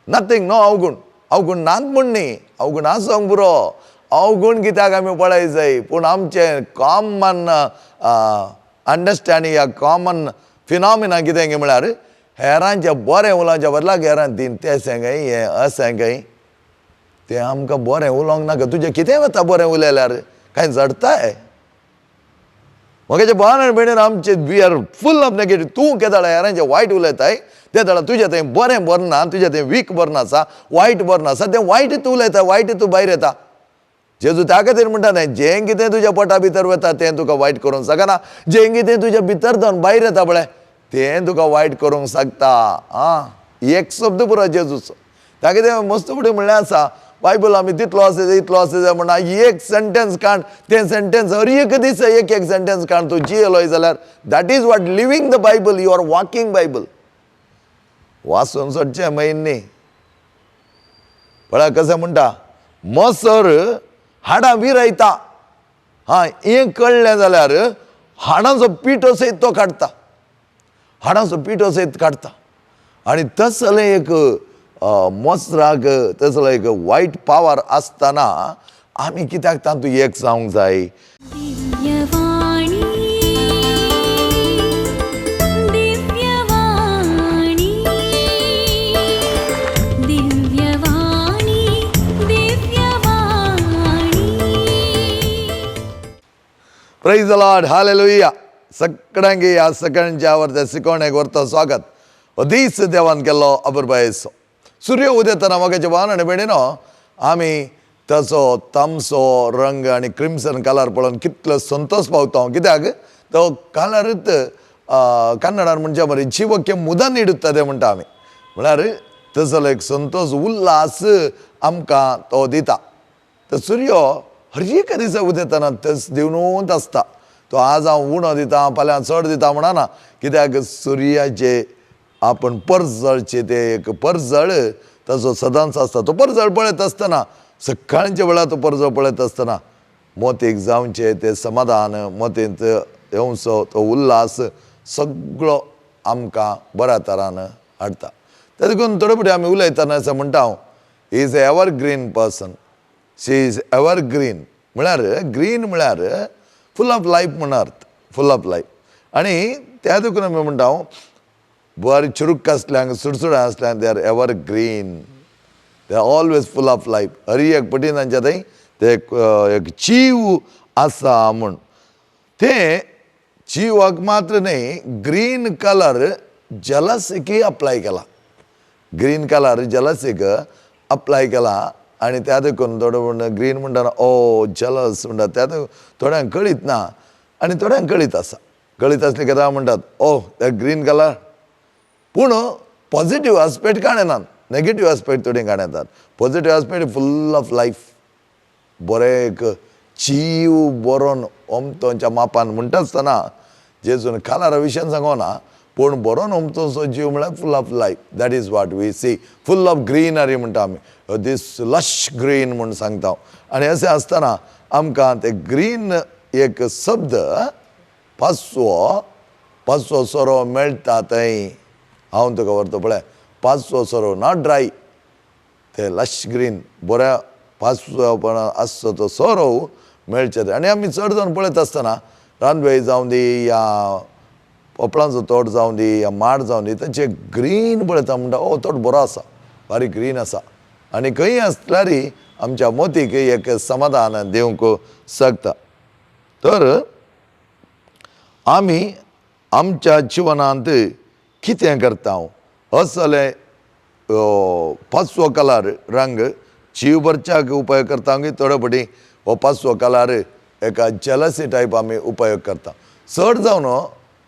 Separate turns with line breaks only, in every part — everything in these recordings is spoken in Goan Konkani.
Nothing, no अवगूण. अवगूण नात म्हूण न्ही, अवगूण आसोंक पुरो. अवगूण कित्याक आमी पळय जाय, पूण आमचें कॉमन अंडरस्टँडींग या कॉमन फिनॉमिना कितें गे म्हळ्यार हेरांचें बरें उलोवच्या बदलाक हेरां तीन तें गाय हें अशें गाय तें आमकां बरें उलोवंक नाका. तुजें कितें वता बरें उलयल्यार कांय जडताय. म्हगेचे भावान आनी भयणीन आमचे we are full of negative. तूं केदाळा हेरांचें वायट उलयताय ते दाळा तुजें थंय बरें बरें ना, तुजें थंय वीक बरें आसा, वायट बरें आसा, तें वायट तूं उलयता, वायट तूं भायर येता. जेजू त्या खातीर म्हणटा न्हय, जें कितें तुज्या पोटा भितर वता तें तुका वायट करूंक शकना, जें कितें तुज्या भितर जावन भायर येता पळय तें तुका वायट करूंक शकता. आं, एक शब्द पुरो जेजूचो. त्या कितें मस्त फुडें म्हणलें आसा बायबल आमी तितलो आसा जाय इतलो आसा जाय म्हणा एक सेंटेन्स काण, तें सेंटेन्स हर एक दीस एक एक सेंटेन्स काण तूं जियेलोय जाल्यार that is what living the Bible, you are walking Bible. वाचून सोडचें मैन न्ही. पळय कशें म्हणटा, मसर हाडां विरयता. हां, हें कळ्ळें जाल्यार हाडांचो पिठो सयत तो काडटा, हाडांचो पिठो सयत काडटा. आनी तसलें एक मोसराक तसलो एक वायट पावर आसतना आमी कित्याक तातूंत एक जावंक जाय.
Divyavani Divyavani Divyavani Divyavani.
Praise the Lord, hallelujah. सगळ्यांक ह्या सकाळच्या वर्सा शिकवणेक व्हरता स्वागत. हो दीस देवान केल्लो अपुरबायेचो. सूर्य उदेतना म्हगेचे भावान आनी भयणीनो आमी ताचो तामसो रंग आनी क्रिम्सन कलर पळोवन कितलो संतोश पावता. कित्याक तो कलरूच कन्नडान म्हणचे बरें जिवक्य मुदान इडुता तें म्हणटा आमी, म्हळ्यार तसलो एक संतोश उल्हास आमकां तो दिता. तर सूर्य हर एका दिसा उदेतना तस दिवनूच आसता. तो आज हांव उणो दिता फाल्यां चड दिता म्हणना, कित्याक सुर्याचे आपण परजळचे ते एक परजळ ताचो सदांच आसता. तो परजळ पळयत आसतना सकाळच्या वेळार तो परजळ पळयत आसतना मोतीक जावचें तें समाधान, मोतींत येवचो तो उल्हास सगळो आमकां बऱ्या तरान हाडटा. ते देखून थोडे फावटी आमी उलयतना अशें म्हणटा हांव, he is a evergreen person, she is evergreen. म्हळ्यार ग्रीन म्हळ्यार फूल ऑफ लायफ म्हण अर्थ, फूल ऑफ लायफ. आनी त्या देखून आमी म्हणटा हांव बरें चुरूक आसल्यांक सुडसुडां आसल्यांक they are evergreen, they are always full of life. हर एक पटीन तांच्या थंय ते एक एक चीव आसा म्हूण. तें चिवाक मात्र न्हय, ग्रीन कलर जलसीकय अप्लाय केला, ग्रीन कलर जलसीक अप्लाय केला. आनी त्या देखून थोडे म्हण ग्रीन म्हणटा ओ जलस म्हणटा, त्या थोड्यांक कळीत ना आनी थोड्यांक कळीत आसा. कळीत आसली केन्ना म्हणटात ओ that green colour, पूण पॉझिटीव आस्पेक्ट काणयनात, नेगेटीव आस्पेक्ट थोडीं काणयतात. Positive aspect full of life, बरें एक चीव बरोवन ओमतोच्या मापान म्हणटा आसतना जेजून कलरा विशयान सांगना, पूण बरोवन ओमतोचो जीव म्हळ्यार full of life. That is what we see, full of greenery म्हणटा आमी, दीस लश ग्रीन म्हूण सांगता हांव. आनी अशें आसतना आमकां ते ग्रीन एक शब्द पाचवो पाचवो सोरो मेळटा थंय हांव तुका व्हरता पळय. पाचवो सोरो not dry, ते लश ग्रीन बऱ्या पाचवोपणा आसचो तो सोरो मेळचे थंय. आनी आमी चड जावन पळयत आसतना रानवेळ जावं दी या पोपळांचो तोट जावं दी या माड जावं दी, तांचे ग्रीन पळयता म्हणटा ओ तोट बरो आसा, बारीक ग्रीन आसा. आनी खंय आसल्यार आमच्या मोतीक एक समाधान दिवंक शकता. तर आमी आमच्या जिवनांत कितें करता असले पाचवो कलर रंग जीव भरच्याक उपयोग करता की थोडे फावटी हो पाचवो कलर एका जेलसी टायप आमी उपयोग करता. चड जावन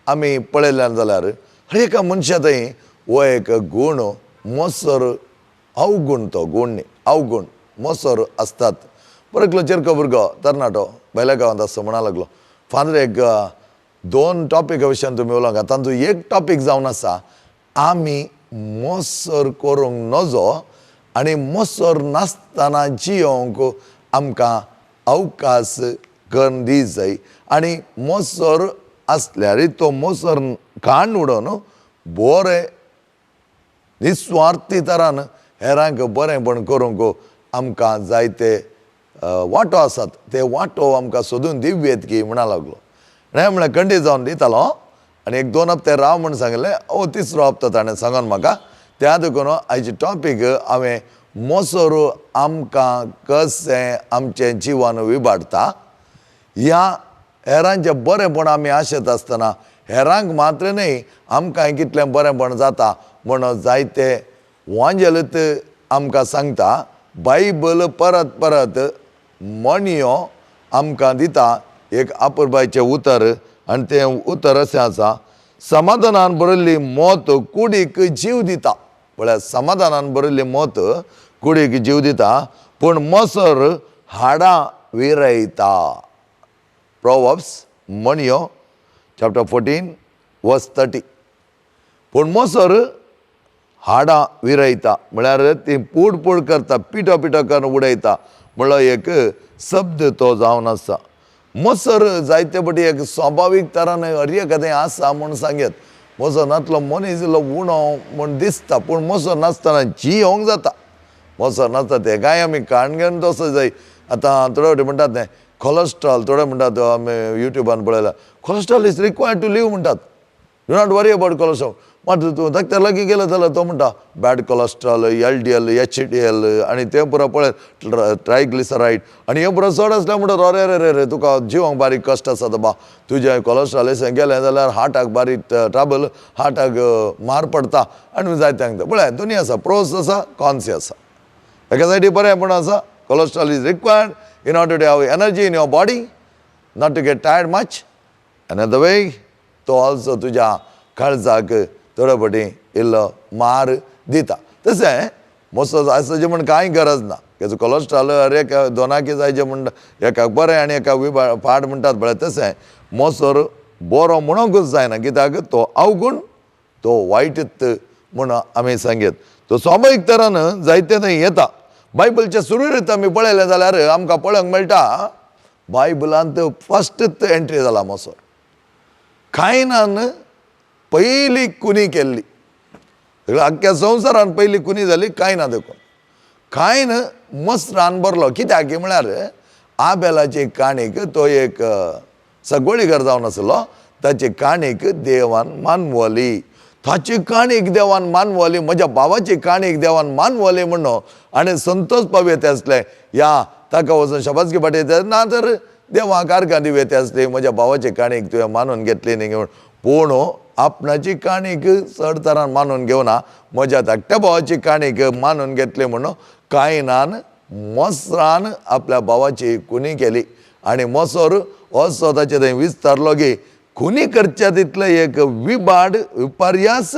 आमी पळयल्यान जाल्यार हर एका मनशा थंय हो एक गूण मोसर अवगूण, तो गूण न्ही अवगूण मोसर आसतात. बरो एकलो चेरको भुरगो तरणाटो भायल्या गांवांत आसता म्हणा लागलो, फादर एक दोन टॉपिका विशयान तुमी उलोवंक, तांचो एक टॉपीक जावन आसा आमी मोसर करूंक नजो आनी मोसर नासतना जियोंक आमकां अवकाश करून दी जाय. आनी मोसर आसल्यार तो मोसर काण उडोवन बरें निस्वार्थी तरान हेरांक बरेंपण करूंक आमकां जायते वांटो आसात, ते वांटो आमकां सोदून दिवयेत की म्हणा लागलो. आनी हांवें म्हणलें खंडीत जावन दितालो आनी एक दोन हप्ते राव म्हूण सांगिल्लें. हो तिसरो हप्तो ताणें सांगून म्हाका. त्या देखून आयची टॉपीक हांवें मोसोर आमकां कशें आमचें जिवन विबाडटा, ह्या हेरांचें बरेंपण आमी आशेत आसतना हेरांक मात्र न्हय आमकांय कितलें बरेंपण जाता म्हूण जायते वांजेलत आमकां सांगता. बायबल परत परत म्हणयो आमकां दिता एक आपुरबायचें उतर, आनी तें उतर अशें आसा, समाधानान बरयल्ली मत कुडीक जीव दिता. म्हळ्यार समाधानान बरयल्ली मत कुडीक जीव दिता, पूण मसर हाडां विरयता. प्रोवर्ब्स म्हणयो चॅप्टर 14 वर्स 30. पूण मोसर हाडां विरयता म्हळ्यार ती पूड पूड करता, पिठो पिठो करून उडयता म्हणलो एक शब्द तो जावन आसा. मोसर जायते फावटी एक स्वाभावीक तरान हर एखादें आसा म्हूण सांगयत. मोसर नातलो मनीस इल्लो उणो म्हूण दिसता, पूण मोसर नासतना जियोंक जाता. मोसर नासता तेकाय आमी काण घेवन तसो जाय. आतां थोडे फावटी म्हणटात तें कोलेस्ट्रॉल, थोडे म्हणटात आमी युट्यूबान पळयला, cholesterol is required to live म्हणटात. Do not worry about cholesterol. मात तूं डॉक्टर लागीं गेलो जाल्यार तो म्हणटा bad cholesterol, LDL, HDL आनी तें पुरो पळय ट्रायग्लिसरायड आनी हें पुरो चड आसल्यार म्हणटा अरे रे रे रे तुका जिवंक बारीक कश्ट आसा बाबा, तुजें कोलेस्ट्रॉल अशें गेलें जाल्यार हार्टाक बारीक ट्रबल, हार्टाक मार पडटा आनी जायते सांगता. पळय दोनी आसा, प्रोस आसा, कॉन्स आसा. एका सायडी बरें पूण आसा, cholesterol is required in order to have energy in your body, not to get tired much. Another way तो ऑल्सो तुज्या काळजाक थोडे फावटी इल्लो मार दिता. तशें मोसो आसचें म्हूण कांय गरज ना. तेजो कोलेस्ट्रॉल हर एक दोनाकी जायचें म्हण एकाक बरें आनी एकाक विबा पाड म्हणटात पळय, तशें मोसोर बरो म्हणूंकच जायना, कित्याक तो अवगूण, तो वायटच म्हूण आमी सांगयत. तो स्वाभावीक तरान जायते थंय येता. बायबलच्या सुरवेर आमी पळयलें जाल्यार आमकां पळोवंक मेळटा बायबलांत फस्टच एंट्री जाला मोसोर. कायनान पयली कुनी केल्ली, आख्ख्या संवसारान पयली कुनी जाली कायना देखून. कायन मसरान भरलो, कित्याक म्हळ्यार आबेलाचे काणीक तो एक सगोळीकर जावन आसलो, ताची काणीक देवान मानवली, ताची काणीक देवान मानवली, म्हज्या भावाची काणीक देवान मानवली म्हणून आनी संतोष पावयते आसले. या ताका वचून शबासकी पाठयता ना तर देवाक आर्गां दिवयते आसली, म्हज्या भावाची काणीक तुवें मानून घेतली न्ही म्हूण. पूण आपणाची काणीक चड तरान मानून घेवना, म्हज्या धाकट्या भावाची काणीक मानून घेतली म्हणून कायनान मोसरान आपल्या भावाची खुनी केली. आनी मोसर असो ताचे थंय विस्तारलो की खुनी करच्या तितले एक विबाड विपर्यास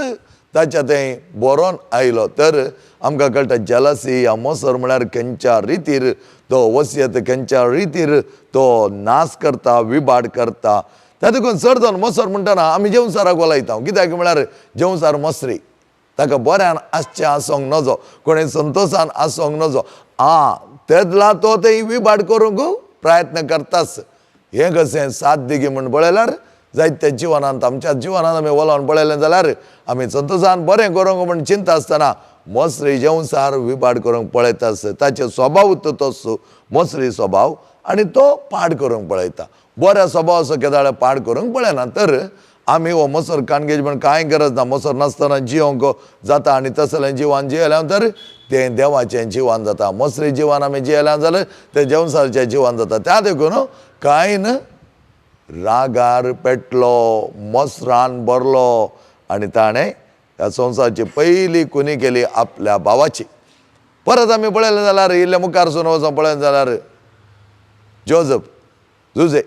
ताच्या थंय बरोवन आयलो. तर आमकां कळटा जेलसी ह्या मोसर म्हळ्यार खंयच्या रितीर तो वसियत, खंयच्या रितीर तो नाश करता, विबाड करता. त्या देखून चड जावन मोसर म्हणटना आमी जेवसाराक उलयता, कित्याक म्हळ्यार जेवसार मसरी, ताका बऱ्यान आसचें आसूंक नजो, कोणें संतोशान आसूंक नजो. आं तेदला तो थंय विबाड करूंक प्रयत्न करताच. हें कशें साध्य गी म्हूण पळयल्यार जायत्या जिवनांत, आमच्या जिवनांत आमी वलोवन पळयलें जाल्यार आमी संतोशान बरें करूंक म्हूण चिंता आसतना मसरी जेवसार विबाड करूंक पळयता. ताचे स्वभाव तोच मसरी स्वभाव आनी तो पाड करूंक पळयता. बऱ्या स्वभावाचो केदाळ पाड करूंक पळयना. तर आमी हो मोसर काणगेज म्हण कांय गरज ना. मोसर नासतना जिवंक जाता आनी तसलें जिवान जियेल्यां तर तें देवाचें जिवान जाता. मोसरी जिवान आमी जियेल्यां जाल्यार तें जेवसारचें जिवान जाता. त्या देखून कांय रागार पेटलो, मोसरान भरलो आनी ताणें ह्या संवसाराची पयली कुनी केली आपल्या भावाची. परत आमी पळयलें जाल्यार इल्लें मुखार सून वचोन पळयलें जाल्यार जोजफ जुजे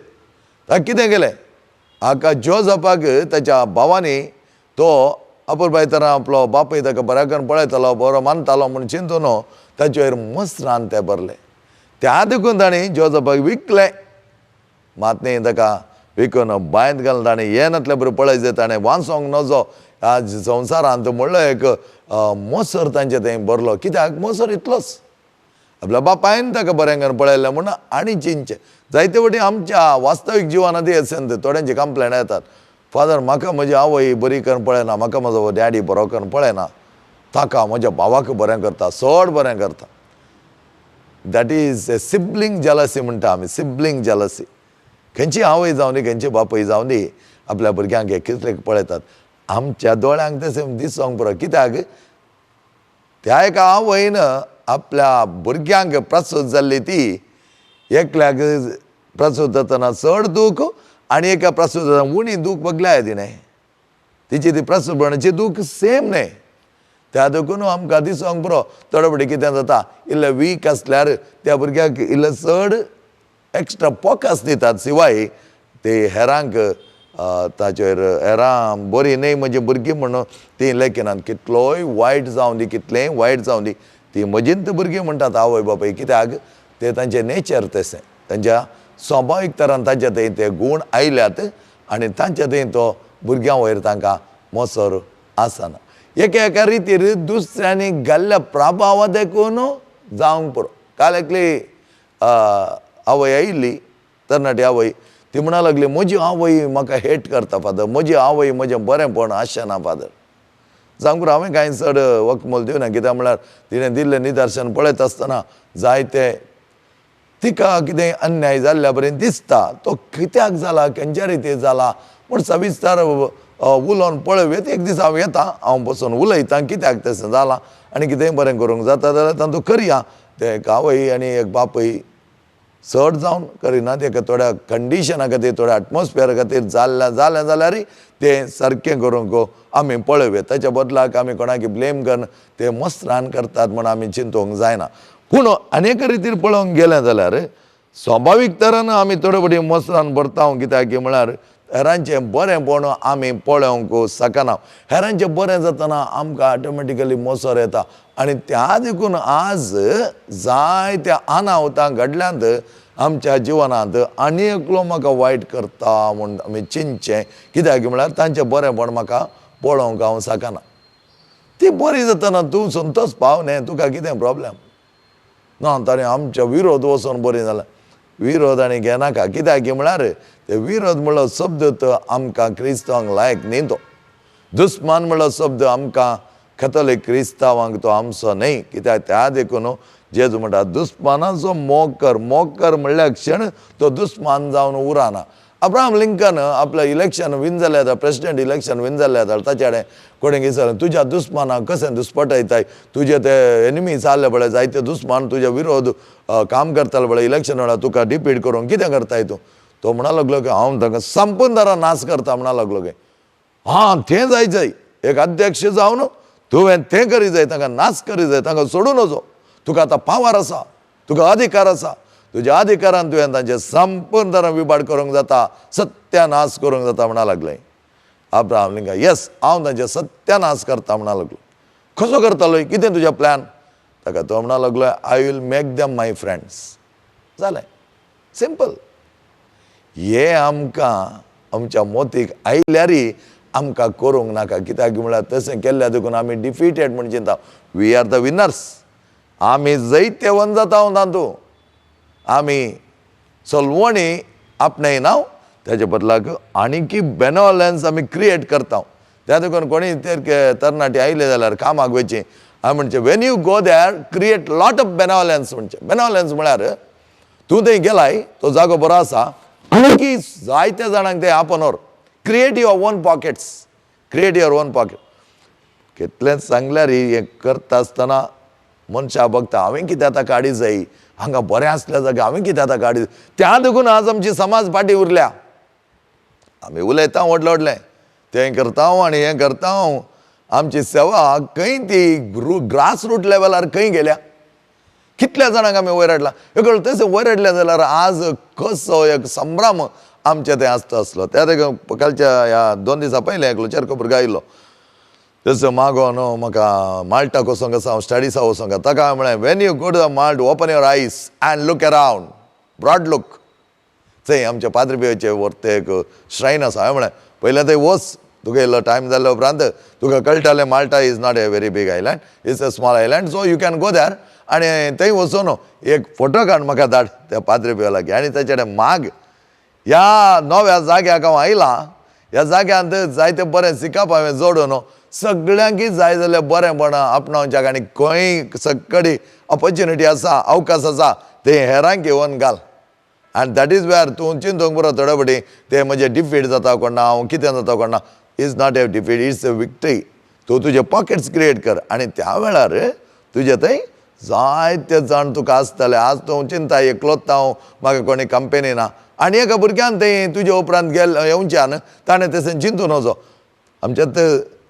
ताका कितें केलें, हाका जोजफाक ताच्या भावांनी तो अपुरबाय तरा आपलो बापूय ताका बऱ्या करून पळयतालो, बरो मानतालो म्हूण चिंतून ताचेर मसरान ते भरले. त्या देखून ताणें जोजफाक विकलें. मात न्ही ताका विकून बांयत घालून ताणें हें नातलें बरें पळयत ताणें वाचोंक नजो ह्या संवसारांत म्हणलो एक मोसर तांचे थंय भरलो. कित्याक मोसर इतलोच आपल्या बापायन ताका बरें करून पळयलें म्हूण आनी चिंतचें. जायते फावटी आमच्या वास्तवीक जिवनांत अशें थोड्यांची कंप्लेन येतात, फादर म्हाका म्हजी आवय बरी करून पळयना, म्हाका म्हजो डॅडी बरो करून पळयना. ताका म्हज्या भावाक बरें करता, चड बरें करता. That is a sibling jealousy म्हणटा आमी. सिबलींग जेलसी, खंयची आवय जावं दी, खंयची बापूय जावं दी, आपल्या भुरग्यांक कितले पळयतात. आमच्या दोळ्यांक तशें दिसोंक पुरो. कित्याक त्या एका आवयन आपल्या भुरग्यांक प्रसूत जाल्ली ती एकल्याक प्रसूत जातना चड दूख आनी एका प्रसूत जातना उणी दूख बगल्या तिणें. तिची ती प्रसूतपणाची दूख सेम न्हय. त्या देखून आमकां दिसोंक पुरो. थोडे फावटी कितें जाता, इल्लें वीक आसल्यार त्या भुरग्याक इल्लें चड एक्स्ट्रा फोकस दितात, शिवाय ते हेरांक ताचेर हेरां बरीं न्हय म्हजी भुरगीं म्हणून तीं लेखिनात. कितलोय वायट जावं दी, कितलेंय वायट जावं दी, ती म्हजींत भुरगीं म्हणटात आवय बापूय. कित्याक ते तांचें नेचर तशें, तांच्या स्वभावीक तरान तांच्या थंय ते गूण आयल्यात आनी तांच्या थंय तो भुरग्यां वयर तांकां मोसर आसना. एका एका रितीर दुसऱ्यांनी घाल्ल्या प्रभावा देखून जावंक पुरो. काल एकली आवय आयिल्ली, तरणाटी आवय, ती म्हणा लागली, म्हजी आवय म्हाका हेट करता फादर, म्हजी आवय म्हजें बरेंपण आशेना फादर. जावंक पुरो. हांवें कांय चड वखमोल दिवना, कित्याक म्हळ्यार तिणें दिल्लें निदर्शन पळयत आसतना जायते तिका कितें अन्याय जाल्ल्या बरें दिसता. तो कित्याक जाला, खंयच्या रितीर जाला म्हूण सविस्तर उलोवन पळोवया. एक दीस हांव येता, हांव बसून उलयता कित्याक तशें जालां आनी कितेंय बरें करूंक जाता जाल्यार तातूंत करया. तें एक आवय आनी एक बापूय चड जावन करिना, तेका थोड्या कंडिशना खातीर, थोड्या एटमॉस्फियरा खातीर जाल्लें जालें जाल्यार तें सारकें करूंक आमी पळोवया. ताच्या बदलाक आमी कोणाक ब्लेम करून ते मस्त्रान करतात म्हूण आमी चिंतूंक जायना. पूण अनेक रितीर पळोवंक गेलें जाल्यार स्वाभावीक तरान आमी थोडे फावटी मस्त्रान भरता. कित्याक की म्हळ्यार हेरांचें बरेंपण आमी पळोवंक शकना. हेरांचें बरें जातना आमकां ऑटोमॅटिकली मोसर येता आनी त्या देखून आज जायत्या अनावतां घडल्यांत आमच्या जिवनांत. आनी एकलो म्हाका वायट करता म्हूण आमी चिंतचें, कित्याक म्हळ्यार तांचें बरेंपण म्हाका पळोवंक हांव शकना. ती बरी जातना तूं संतोष पाव न्ही, तुका कितें प्रॉब्लम ना. ताणें आमच्या विरोध वचोन बरी जाल्या, विरोध आनी घेनाका. कित्याक की म्हळ्यार ते विरोध म्हणलो शब्द तो आमकां क्रिस्तांवांक लायक न्ही. तो दुस्मान म्हणलो शब्द आमकां कथोलीक क्रिस्तांवांक तो आमचो न्हय. कित्याक त्या देखून जेजू म्हणटा, दुस्मानाचो मोग कर. मोग कर म्हणल्या क्षण तो दुस्मान जावन उरना. अब्राहम लिंकन आपलें इलेक्शन विन जालें आतां, प्रेसिडेंट इलेक्शन विन जालें आतां, ताच्या कडेन कोणें विचारलें, तुज्या दुस्मानाक कशें दुस्पटयताय, तुजे ते एनिमी जाल्ले पळय, जायते दुस्मान तुजे विरोध काम करताले पळय, इलेक्शन वेळार तुका डिफीट करूंक कितें करताय तूं? तो म्हणा लागलो की हांव तांकां संपूर्ण तरा नाश करता. म्हणा लागलो की हां, तें जाय जाय, एक अध्यक्ष जावन तुवें तें करी जाय, तांकां नाश करी जाय, तांकां सोडूं नजो. तुका आतां पावर आसा, तुका अधिकार आसा, तुज्या अधिकारान तुवें तांचे संपूर्ण तरा विबाड करूंक जाता, सत्यानाश करूंक जाता. म्हणा लागलें अब्राहम लिंकन, येस, हांव तांचे सत्यानाश करता. म्हणा लागलो, कसो करतालो, कितें तुजें प्लॅन? ताका तो म्हणा लागलो, I will make them my friends. जालें, सिंपल. हे आमकां आमच्या मोतीक आयल्यारय आमकां करूंक नाका. कित्याक म्हळ्यार तशें केल्ल्या देखून आमी डिफिटेड म्हण चिंता. We are the winners. आमी जैत्यवंत जाता तातूंत. आमी सलवणी आपणायना, ताच्या बदलाक आनीकी बेनोलन्स आमी क्रिएट करता. त्या देखून कोणी ते तरणाटे आयले जाल्यार कामाक वयची, हांवें म्हणचें, when you go there, create lot of benevolence. म्हणचें बेनोलन्स म्हळ्यार तूं थंय गेलाय, तो जागो बरो आसा, आणखी जायत्या जाणांक ते आपोवन व्हर. Create your own pockets, create your own pocket. कितलेंच सांगल्यार हें करता आसतना मनशां बघता, हांवें कितें आतां काडी जाय, हांगा बरें आसल्या जाग्यार हांवें कितें आतां काडी. त्या देखून आज आमची समाज फाटीं उरल्या. आमी उलयता व्हडलें व्हडलें, तें करता हांव आनी हें करता हांव. आमची सेवा खंय ती ग्रास रूट लेवलार खंय गेल्या? कितल्या जाणांक आमी वयर हाडला? एक तशें वयर हाडलें जाल्यार आज कसो एक संभ्रम आमचे थंय आसता आसलो. त्या देखून कालच्या ह्या 2 दिसां पयलें एकलो चेरको भुरगो आयिल्लो, तसो मागो न्हू म्हाका माल्टाक वचोंक आसा, हांव स्टडिसा वचोंक आसा. ताका हांवें म्हळें, when you go to the Malta, open your eyes and look around, broad look. थंय आमच्या पाद्री वरते एक श्रायन आसा. हांवें म्हळें, पयलें थंय वच, तुका इल्लो टायम जाल्या उपरांत तुका कळटालें, Malta is not a very big island, it's a small island, so you can go there. आनी थंय वचून एक फोटो काड, म्हाका धाड त्या पाद्री पियो लागीं आनी ताचे कडेन माग, ह्या नव्या जाग्याक हांव आयलां. ह्या जाग्यांत जायते बरें शिकप हांवें जोडून सगळ्यांकय जाय जाल्यार बरेंपणां आपणावच्याक आनी खंय सकडी ऑपॉर्च्युनिटी आसा, अवकाश आसा, ते हेरांक घेवन घाल. आनी that is where तूं चिंतूंक पुरो थोडे फावटी ते म्हजें डिफीट जाता कोण ना, हांव कितें जाता कोण ना. Is not a defeat, it's a victory. तूं तुजे पॉकेट्स क्रिएट कर आनी त्या वेळार तुजे थंय जायते जाण तुका आसतले. आज तूं चिंता एकलोच हांव, म्हाका कोणी कंपेनी ना. आनी एका भुरग्यान थंय तुजे उपरांत गेल येवच्यान ताणें तशें चिंतून वचो. आमच्यात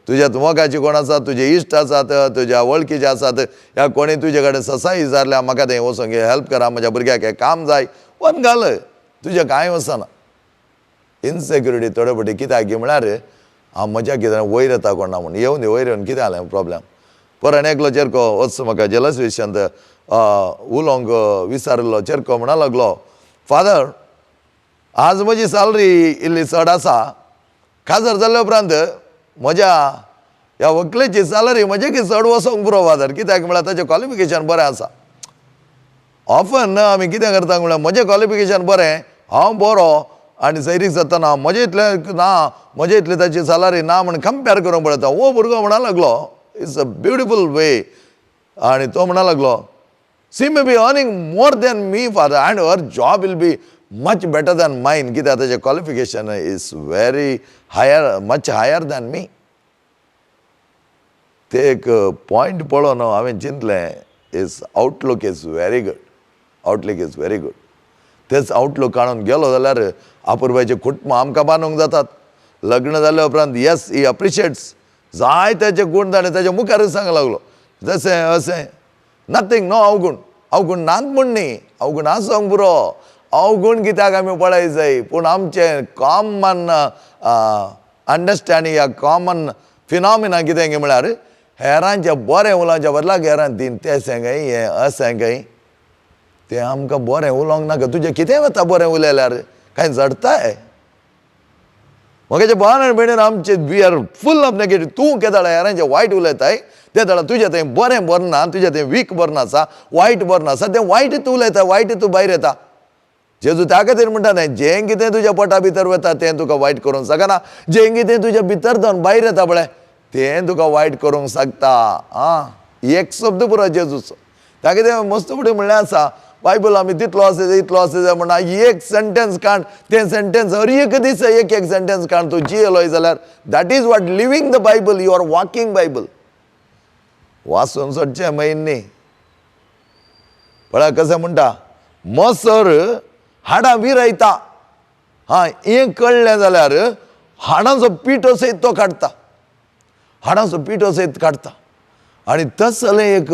तुज्यात मोगाची कोण आसा, तुजे इश्ट आसात, तुज्या वळखीचे आसात, ह्या कोणी तुजे कडेन ससाई विचारल्या म्हाका थंय वचोंक हेल्प करा, म्हज्या भुरग्याक हें काम जाय, वन घाल, तुजें कांय वचना. इनसेक्युरिटी थोडे फावटी कित्याक म्हळ्यार हांव म्हज्या कितें वयर येता कोण ना म्हूण. येवन दी, वयर येवन कितें जालें प्रोब्लेम. परत एकलो चेरको वच म्हाका जेलस विशयांत उलोवंक विचारिल्लो चेरको म्हणा लागलो, फादर आज म्हजी सॅलरी इल्ली चड आसा, काजार जाल्या उपरांत म्हज्या ह्या व्हंकलेची सॅलरी म्हजे की चड वचोंक पुरो फादर, कित्याक म्हळ्यार ताचें क्वॉलिफिकेशन बरें आसा. ऑफन आमी कितें करता म्हळ्यार म्हजें क्वॉलिफिकेशन बरें, हांव बरो आनी सैरीक जातना म्हजे इतलें ना, म्हजे इतली ताची सॅलरी ना म्हण कंपेर करूंक पळयता. हो भुरगो म्हणा लागलो, it's a beautiful वे. आनी तो म्हणा लागलो, she may be earning more than me father and her job will be much better than mine, कित्याक ताचें qualification is very higher, much higher than me. ते एक पॉयंट पळोवन हांवें चिंतलें, his outlook is very good, outlook is very good. तेच आउटलूक काडून गेलो जाल्यार अपुरबायचे कुटुंब आमकां बांदूंक जातात. लग्न जाल्या उपरांत येस ही अप्रिशिएट्स जाय ताचे गूण ताणें ताच्या मुखारूच सांगूंक लागलो, जशें अशें नथींग नो अवगूण, अवगूण नात म्हूण न्ही, अवगूण आसोंक पुरो, अवगूण कित्याक आमी पळय जाय. पूण आमचें कॉमन अंडरस्टँडींग या कॉमन फिनॉमिना कितें म्हळ्यार हेरांचें बरें उलोवच्या बदलाक हेरां तीन तें काय हें अशें काय तें आमकां बरें उलोवंक नाका. तुजें कितें वता बरें उलयल्यार कांय जडताय. म्हगेच्या भावान आनी भयणीन आमचे we are full of negative. तूं केदाळा हेरांचें वायट उलयताय ते दाडा तुजें थंय बरें बरें ना, तुजें थंय वीक बरें आसा, वायट बरें आसा, तें वायट तूं उलयता, वायट तूं भायर येता. जेजू त्या खातीर म्हणटा न्हय, जें कितें तुज्या पोटा भितर वता तें तुका वायट करूंक शकना, जें कितें तुज्या भितर जावन भायर येता पळय तें तुका वायट करूंक शकता. आं, एक शब्द पुरो जेजूचो. त्या कितें मस्त फुडें म्हणलें आसा बायबल, आमी तितलो आसा जाय इतलो आसा जाय म्हणा एक सेंटेन्स काण, तें सेंटेन्स हर एक दीस एक एक सेंटेन्स काण तूं जियेलोय जाल्यार that is what living the Bible, you are walking Bible. वाचून सोडचें मैन न्ही. पळय कशें म्हणटा, मसर हाडां विरयता. हां, हें कळ्ळें जाल्यार हाडांचो पिठो सयत तो काडटा, हाडांचो पिठो सयत काडटा. आनी तसलें एक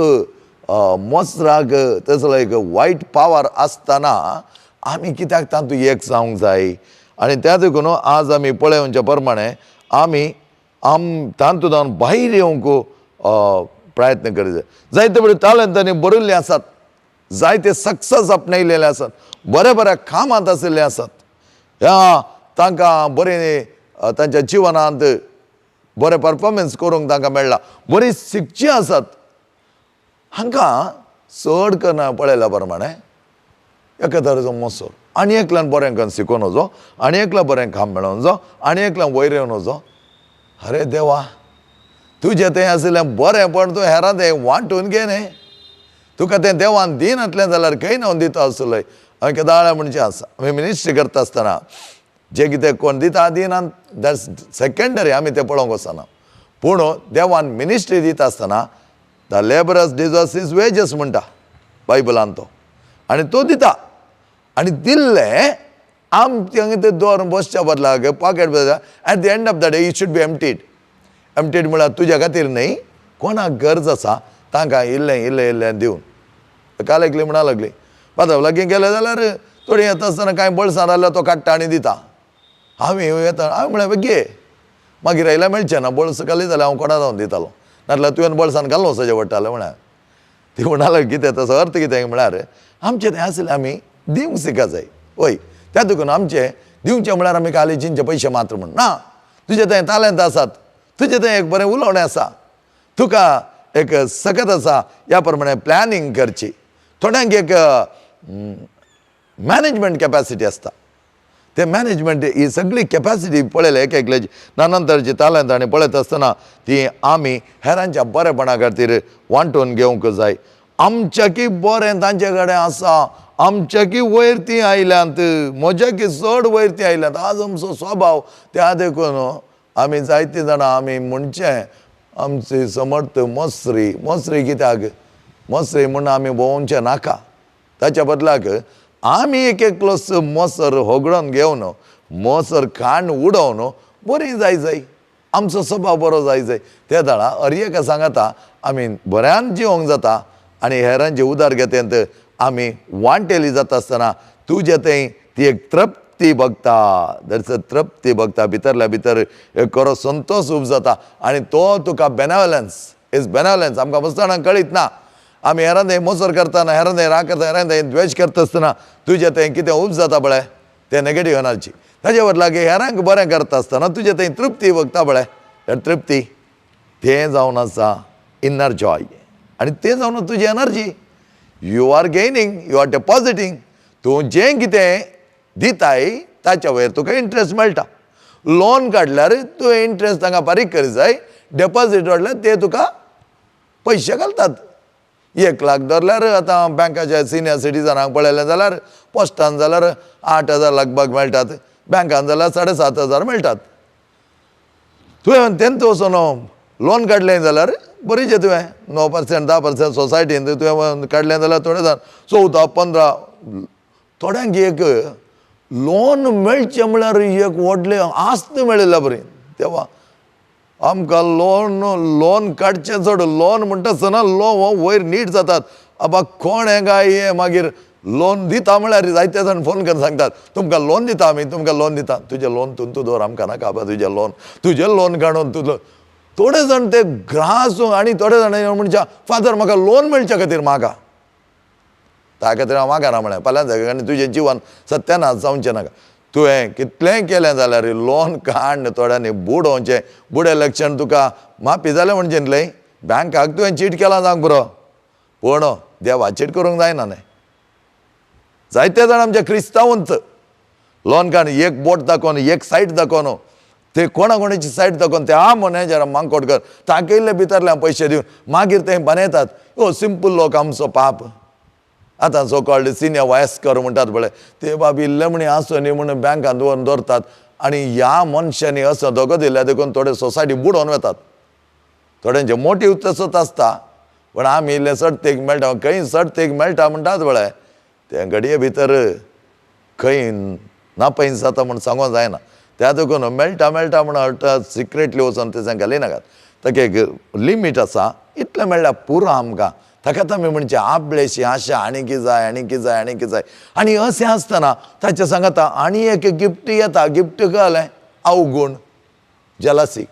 मोसराक तसलो एक वायट पावर आसतना आमी कित्याक तातूंत एक जावंक जाय. आनी त्या देखून आज आमी पळोवच्या प्रमाणे आमी आम तातूंत जावन भायर येवंक प्रयत्न करीत जाय. जायते बरे तालंतांनी बरयल्ले आसात, जायते सक्सेस आपणायलेले आसात, बऱ्या बऱ्या कामांत आशिल्ले आसात. ह्या तांकां बरें तांच्या जिवनांत बरें परफॉर्मन्स करूंक तांकां मेळ्ळा, बरीं शिकचीं आसात. हांकां चड करून पळयल्या प्रमाणे एका तरेचो मसर आनी एकल्यान बरें करून शिकोवन वचो, आनी एकल्यान बरें काम मेळोवन वचो, आनी एकल्यान वयर येवन वचो. अरे देवा, तुजें तें आशिल्लें बरें, पण तूं हेरां तें वांटून घे न्ही. तुका तें देवान दिनातलें जाल्यार खंय न्हय दिता आसलोय. हांवें केदाळा म्हणचें आसा, आमी मिनिस्ट्री करता आसतना जे कितें कोण दिता दिना that's secondary, आमी तें पळोवंक वचना. पूण देवान मिनिस्ट्री दिता आसतना the labourers deserves his wages म्हणटा बायबलान तो, आनी तो दिता. आनी दिल्लें आमचें हांगा तें दवरून बसच्या बदलाक pocket at the end of the day it should be emptied. Emptied म्हळ्यार तुज्या खातीर न्हय, कोणाक गरज आसा तांकां इल्लें इल्लें इल्लें दिवन. काल एकली म्हणा लागली, पात्रांव लागीं गेले जाल्यार थोडीं येता आसतना कांय बळसां जाल्यार तो काडटा आनी दिता. हांव येता, हांवें म्हळें घे, मागीर आयल्यार मेळचें ना, बळस घाली जाल्यार हांव कोणा जावन दितालो, नाजाल्यार तुवें बळसान घालून वचचें पडटालें म्हळ्यार. ती म्हणाले कितें तसो अर्थ कितें म्हळ्यार आमचें तें आसलें आमी दिवंक शिका जाय. वय त्या देखून आमचें दिवचें म्हळ्यार आमी खाली चिंचे पयशे मात्र म्हण ना. तुजें तें तालेंत आसात, तुजें तें एक बरें उलोवणें आसा, तुका एक सकत आसा, ह्या प्रमाणे प्लॅनिंग करची. थोड्यांक एक मॅनेजमेंट कॅपॅसिटी आसता, ते मॅनेजमेंट ही सगळी कॅपॅसिटी पळयल्या एक एकल्याची नाना तरेची तालंत आनी पळयत आसतना ती आमी हेरांच्या बरेपणा खातीर वांटून घेवंक जाय. आमच्याकी बरें तांचे कडेन आसा, आमच्याकी वयर तीं आयल्यांत, म्हज्याकी चड वयर तीं आयल्यांत. आज आमचो स्वभाव त्या देखून आमी जायतीं जाणां आमी म्हणचें आमची समर्थ मसरी मसरी कित्याक मसरी म्हूण आमी भोंवचें नाका. ताच्या बदलाक आमी एक एकलोच मोसर होगडोवन घेवन मोसर खाण उडोवन बरी जाय जाय, आमचो स्वभाव बरो जाय जाय. ते दाळा हर एका सांगाता आमी बऱ्यान जिवंक जाता आनी हेरांचे उदरगतेंत आमी वांटेली जाता आसतना तुजे थंय ती एक तृप्ती भोगता, दर्स तृप्ती भोगता, भितरल्या भितर एक खरो संतोश उब जाता आनी तो तुका बेनेवलन्स is बेनेवलन्स. आमकां मस्ताणांक कळीत ना, आमी हेरां थंय मोसर करतना, हेरां थंय राग करता, हेरां थंय द्वेश करता आसतना तुजे थंय कितें उब जाता पळय तें नेगेटीव एनर्जी. ताजे बदलाक हेरांक बरें करता आसतना तुजे थंय तृप्ती भोगता पळय, हे तृप्ती तें जावन आसा इनर जॉय आनी तें जावन तुजी energy. You are gaining, you are depositing. तूं जें कितें दिताय ताच्या वयर तुका इंट्रस्ट मेळटा. लोन काडल्यार तुवें इंट्रस्ट तांकां फारीक करी जाय, डेपोजीट वाडल्यार ते तुका पयशे घालतात. 1 लाख धरल्यार आतां बँकाच्या सिनियर सिटीजनांक पळयलें जाल्यार पोस्टान जाल्यार 8,000 लगभग मेळटात, बँकान जाल्यार 7,500 मेळटात. तुवें तेंत वचून लोन काडलें जाल्यार बरीचें तुवें 9% 10% सोसायटीन तुवें काडलें जाल्यार थोडे जाण 14 15. थोड्यांक एक लोन मेळचें म्हळ्यार एक व्हडलें आस्त मेळिल्ल्या बरी. तेवा आमकां लोन लोन काडचें चड, लोन म्हणटा आसतना लोन हो वयर नीट जातात. आबा कोण हें काय हें मागीर लोन दिता म्हळ्यार जायते जाण फोन करून सांगतात तुमकां लोन दिता आमी, तुमकां लोन दिता, तुजें लोन तूं तूं दवर आमकां नाका आबा तुजें लोन, तुजें लोन काडून तुजो. थोडे जाण ते ग्रास आनी थोडे जाण म्हणच्या फादर म्हाका लोन मेळच्या खातीर मागा, त्या खातीर हांव मागाना म्हळें फाल्यां जाय आनी तुजें जिवन सत्यानाश जावचें नाका. तुवें कितलेंय केलें जाल्यार लोन काडून थोड्यांनी बुडोवचें, बुडयलें लक्षण तुका माफी जालें म्हण चिंतलें बँकाक तुवें चीट केलां जावंक पुरो, पूण देवा चीट करूंक जायना न्हय. जायते जाण आमचे क्रिस्तांवच लोन काडून एक बोट दाखोवन एक सायट दाखोवन ते कोणा कोणाची सायट दाखोवन ते आ मॅनेजर मांकोड कर ताकयल्ले भितरल्यान पयशे दिवन मागीर ते बनयतात. हो सिंपल लोक आमचो पाप. आतां सो कॉल्ड सिनियर वयस्कर म्हणटात पळय ते बाब इल्ले म्हणी आसूं न्ही म्हणून बँकान दवरून दवरतात आनी ह्या मनशांनी असो धोको दिल्या देखून थोडे सोसायटी बुडोवन वतात. थोड्यांचे मोटीव तसोच आसता, पूण आमी इल्ले सडतेक मेळटा, खंय सडतेक मेळटा म्हणटात पळय ते घडये भितर खंय नापैस जाता म्हूण सांगूंक जायना. त्या देखून मेळटा मेळटा म्हूण सिक्रेटली वचून तें घालिनाकात. ताका एक लिमीट आसा, इतलें मेळ्ळ्यार पुरो आमकां. ताकाच आमी म्हणचें आपलेशी आशा आनी कितें जाय आनी कितें जाय आनी कितें जाय. आनी अशें आसतना ताच्या सांगाता आनी एक गिफ्ट येता. गिफ्ट कळ्ळें अवगूण जेलसी.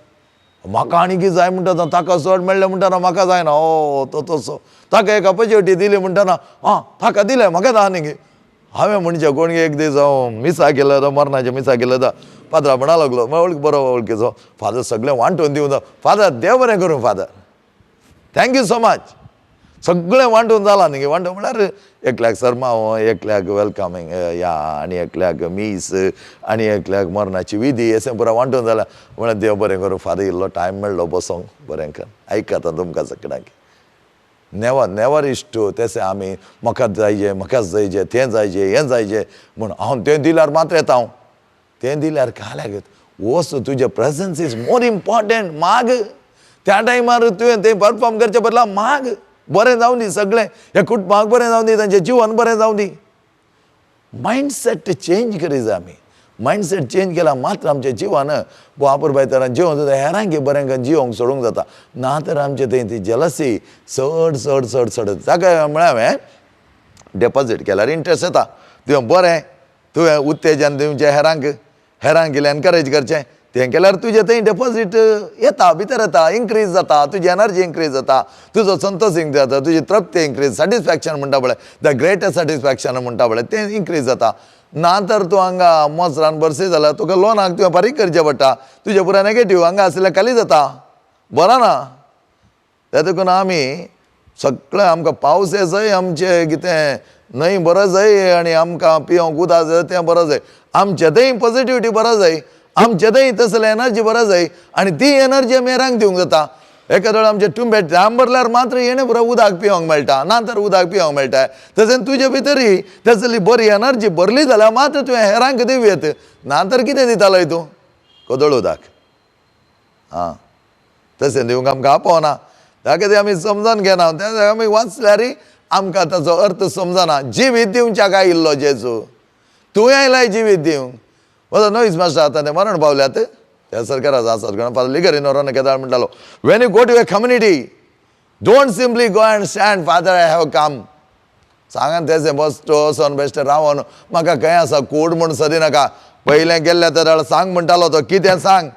म्हाका आनी कितें जाय म्हणटा ताका चड मेळ्ळें म्हणटा म्हाका जायना, ओ तो तसो ताका एक ऑपॉर्च्युनिटी दिली म्हणटना आं ताका दिलें म्हाका जाय आनी. हांवें म्हणचें कोण एक दीस हांव मिसा केलो तो मरणाचें मिसा केलो तो फादरा म्हणा लागलो वळख बरो वळखीचो फादर सगळें वांटून दिवन फादर देव बरें करूं father thank you so much सगळें वांटून जालां न्ही. वांटून म्हळ्यार एकल्याक सरमांव, एकल्याक वेलकमींग या आनी एकल्याक मीस आनी एकल्याक मरणाची विधी अशें पुरो वांटून जालां. म्हळ्यार देव बरें करूं फादर इल्लो टायम मेळ्ळो बसोंक बरें कर आयकता तुमकां सगळ्यांक. नेवर नेवर इश्ट तशें आमी म्हाकाच जायजे म्हाकाच जायजे तें जायजे हें जायजे म्हूण हांव तें दिल्यार मात्र येता हांव तें दिल्यार काल्याक वच तुजें प्रेजन्स is more important. माग त्या टायमार तुवें तें परफॉर्म करचे बदला माग बरें जावं दी सगळें, ह्या कुटुंबाक बरें जावं दी, तांचें जिवन बरें जावं दी. मायंडसेट चेंज करी जाय आमी. मायंडसेट चेंज केला मात्र आमचें जिवन वापर तरान जिवंक जाता, हेरांक बरें जिवंक सोडूंक जाता. ना तर आमचें थंय ती जेलसी चड चड चड चड. ताका म्हळ्यार हांवें डेपोजीट केल्यार इंट्रस्ट येता. तुवें बरें तुवें उत्तेजन दिवचें हेरांक, हेरांक इल्लें एनकरेज करचें, तें केल्यार तुजें थंय डेपोजीट येता भितर येता, इन्क्रीज जाता, तुजी एनर्जी इन्क्रीज जाता, तुजो संतोश इन्क्रीज जाता, तुजी तृप्ती इन्क्रीज, सॅटिस्फॅक्शन म्हणटा पळय the greatest satisfaction म्हणटा पळय तें इन्क्रीज जाता. ना तर तूं हांगा मोसरान बरसी जाल्यार तुका लोनाक तुवें फारीक करचें पडटा, तुजें पुराय नेगेटीव हांगा आशिल्लें खाली जाता, बरो ना. त्या देखून आमी सगळें आमकां पावस येसय आमचें कितें न्हंय बरो जाय आनी आमकां पिवंक उदक जाय तें बरो जाय. आमच्या थंय पॉझिटिविटी बरो जाय, आमच्या थंय तसले एनर्जी बरो जाय आनी ती एनर्जी आमी हेरांक दिवंक जाता. एका वेळार आमचे टुंबे जाम भरल्यार मात्र येणे बरो उदक पिवंक मेळटा, ना तर उदक पिवंक मेळटा. तशें तुजे भितरय तसली बरी एनर्जी भरली जाल्यार मात्र तुवें हेरांक दिवं येत, ना तर कितें दितालोय तूं? कोदळ उदक. आं, तशें दिवंक आमकां आपोवना. त्या खातीर आमी समजून घेना, त्या आमी वाचल्यार आमकां ताचो अर्थ समजना. जिवीत दिवच्याक आयिल्लो जेजू, तूं आयलाय जिवीत दिवंक. वच नोईस मास्टर आतां ते मरण पावल्यात त्या सरकाराचो आसात कोण फादर लिगरी नोरोन केदाळ म्हणटालो, when you go to a community don't simply go and stand, father I have come. सांगान तेजें बस्तो वचोन बेश्टें रावन म्हाका खंय आसा कूड म्हूण सदी नाका. पयलें गेल्ल्या तर सांग म्हणटालो तो, कितें सांग?